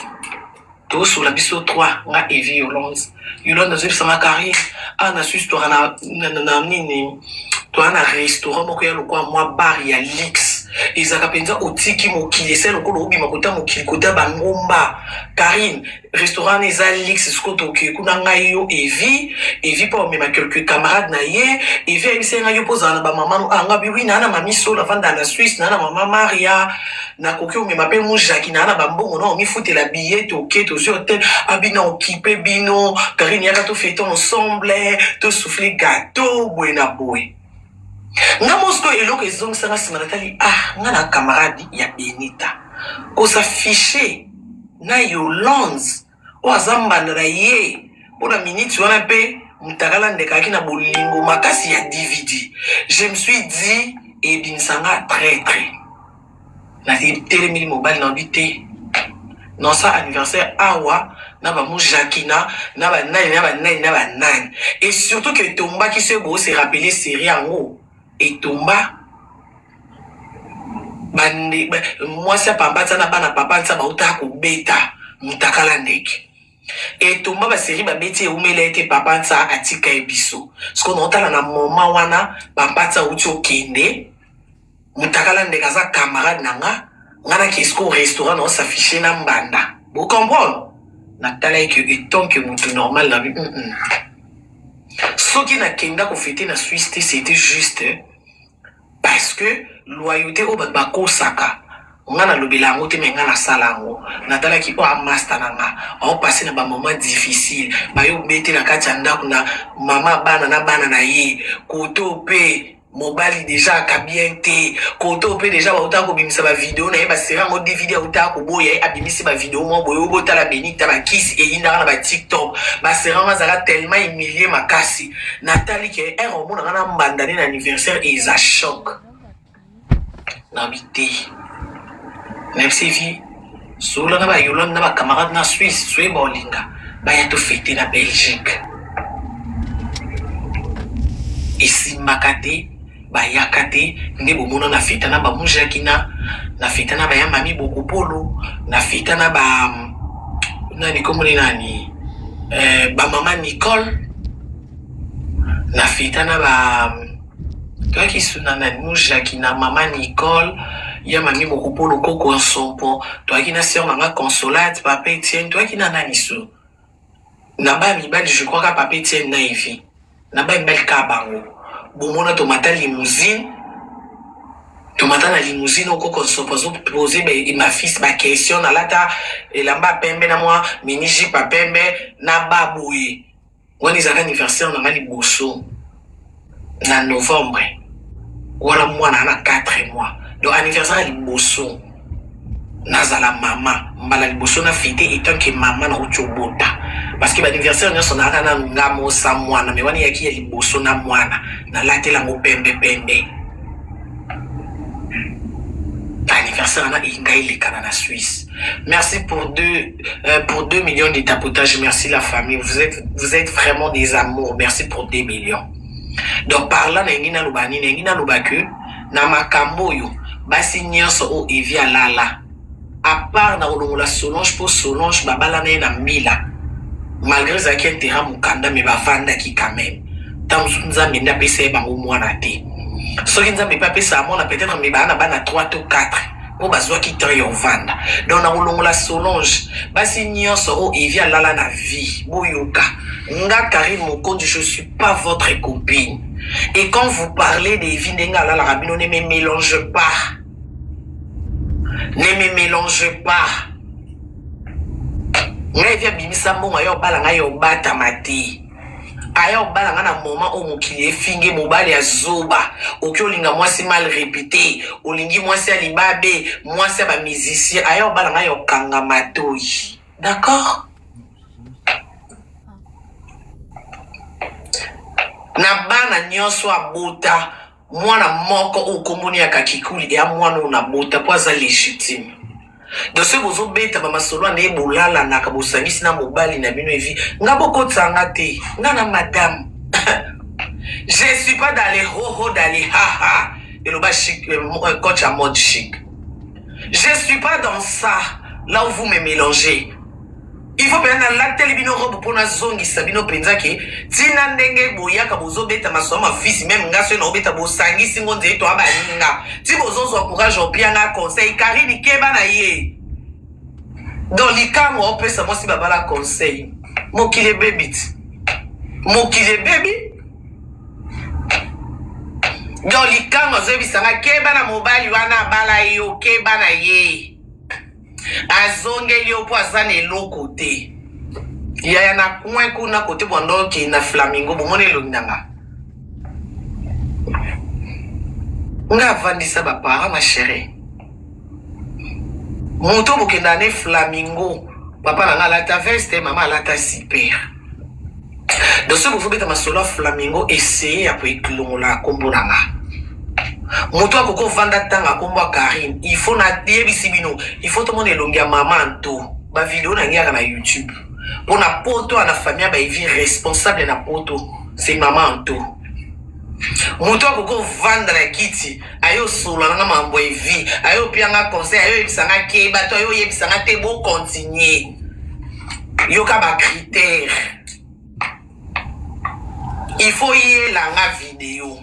Speaker 1: tosola biso 3 nga Evi Yolande. Yolande azoyebisa nga Carine awa na Suisse toka na, na, na, na nini toa na restaurant moko ya lokola mwa bar ya luxe ezalaka mpenza otiki mokili esali lokola obima kota mokili kota bangomba Carine restaurant wana eza luxe sikoyo tokee kuna ngai yo Evi Evi mpo amema quelques camarades na ye Evi ayebisa ngai yo mpo ozala na bamama no ah, nga bi wi naa na mami Solo avandaka na Suisse naa na mama Maria nakoki omema mpe mujaki naa na bambongo na omifutela billet toke tozwi hotel abi na okipe bino Karine yaka tofete ensemble tosouffle gâteau boye na boye nga mosiko eloko ezongisa nga nsima natali ah nga na camarade ya Benita kosafishe na Yolande oyo aza mbanda na ye mpo na minute wana mpe mutakala ndekaki na bolingo makasi ya DVD je me suis dit ebimisa nga traître natelemeli mobali na bi te nosa anniversaire awa na bamujakina na banani na banani na banani et surtout que etombaki soki bose rappeler série yango etomba bande mwasi ya pamba nsa na bana papa nsa bautaka kobeta mutakala ndeke etomba baseri babeti eumela ete papa nsa atika ye biso sikoyo naotala na moment wana papa nsa auti okende mutakala ndeke aza camarade na nga nga nake sikoyo restaurant na osafishe na mbanda bo comprendre natala ye ke etant que motu normal na bi mm -mm. soki nakenda kofete na Suisse te c'était juste parce que loyauté oyo bato bakosaka nga nalobela yango te me nga nasala yango natalaki oyo amasta na nga aopase na bamoment difficile baye obete na kati ya ndako na mama bana na bana na ye koto mpe mobali deja aka bien te koto mpe deja bautaka kobimisa bavideo na ye basera yango dvd autaka koboya ye abimisi bavideo moko boye obotala benita bakisi eyindaka na batiktok basera yango azalaka tellement humilie makasi natali ke ere omona nga na mbanda nde na anniversaire eza choc nabi te nayebisi vi solola na bayolande na bacamarade na Suisse soye baolinga baya tofete na Belgique esimbaka te bayaka te nde bomona na feta na bamujakina na feta na baya mami bokopolo na feta na ba nani komoni nani eh, bamama Nicole na feta na ba toyaki suna na mujaki na mama Nicole ya mami bokopolo koko nsompo toyaki na sœur na nga Consolate papa Etienne toyaki na nani so na bana mibali je crois ka papa Etienne na Evi na bana mibali ka bango bomona tomata limousine tomata na limousine okoko nsopo azopose ma fils baquestion nalata elamba ya pembe na mwa mini jupe ya pembe na baboye wana ezalaka anniversaire na nga liboso na novembre wana mwana na 4 mois donc anniversaire ya liboso nazala mama mbala liboso na fete etant que mama nauti obota parce que baanniversaire nyonso nayaka nanu nga mosa mwana me wana eyaki ya liboso na mwana nalatela yango pembe pembe. Anniversaire wana elinga elekana na Suisse. Merci pour deux, euh, pour 2 millions de tapotage. Merci la famille. Vous êtes, vous êtes vraiment des amours. Merci pour 2 millions. Donc par là, nalingi naloba nini? Nalingi naloba que na makambo oyo basi nyonso oyo Evi alala à part na kolongola Solange mpo Solange babalana ye na mbila malgré ezalaki intérêt mokanda me bavandaki quand même ntango mosusu Nzambe nde apesa ye bango mwana te. Soki Nzambe mpe apesaka mwana peut-être me baa na bana 3 to 4 mpo bazwaki temps ya ovanda. Donc na kolongola Solange, basi nyonso oyo Evi alala na vie, boyoka nga Carine Mokonzi, je suis pas votre copine. Et quand vous parlez d'Evi ndenge alalaka bino, ne me mélange pas. Ne me mélange pas. Ngai Evi abimisa mbongo ayo obala ngai obatama te. Aya obala nga na moment oyo mokili efinge mobali ya zoba oki olinga mwasi mal repute olingi mwasi ya libabe mwasi ya ba musicien aya obala nga ya okanga matoyi d'accord na bana nyonso abota Mwana moko oyo kombo ne ya kakikuli eya mwana oyo na bota po aza legitime. Donc soki bozo beta ba masolo ya ndenge bolalanaka bosangisi na mobali na bino evi nga bokotisa nga te nga na madame je suis pas dans les ho ho dans les ha ha eloba chic euh, coach ya mode chic je suis pas dans ça là où vous me mélangez Il faut penza nalateli bino robe mpo nazongisa bino penza ke tina ndenge boyaka bozobeta masolo mafisi meme nga soki naobeta bosangisi ngo nzeli toa baninga ti bozozwa courage opia nga conseil Karine keba na ye donc likango opesa mwasi babala conseil mokili ebebi ti mokili ebebi donc likango azoyebisa nga keba na mobali wana abala yo keba na ye Azongeli yo po aza na eloko te. Yaya na coin kuna kote bwanda okende na flamingo bomoni elongi na nga. Nga avandisa ba parents ma chérie. Moto bokenda ne flamingo papa na nga alata veste mama alata super. Donc soki bozobeta masolo ya flamingo essaye ya koeklongola kombo na nga. Moto akoki ovanda tanga kombo ya Carine il faut na yebisi bino il faut tomona elongi ya mama Anto ba video na ngiaka na YouTube po na poto na famille ya ba Evi responsable na poto c'est mama Anto. Moto akoki ovanda na kiti aye osolola na nga makambo ya Evi aye opia nga conseil aye oyebisa nga keba to aye oyebisa nga te bo continuer yoka ba critères il faut yela nga video.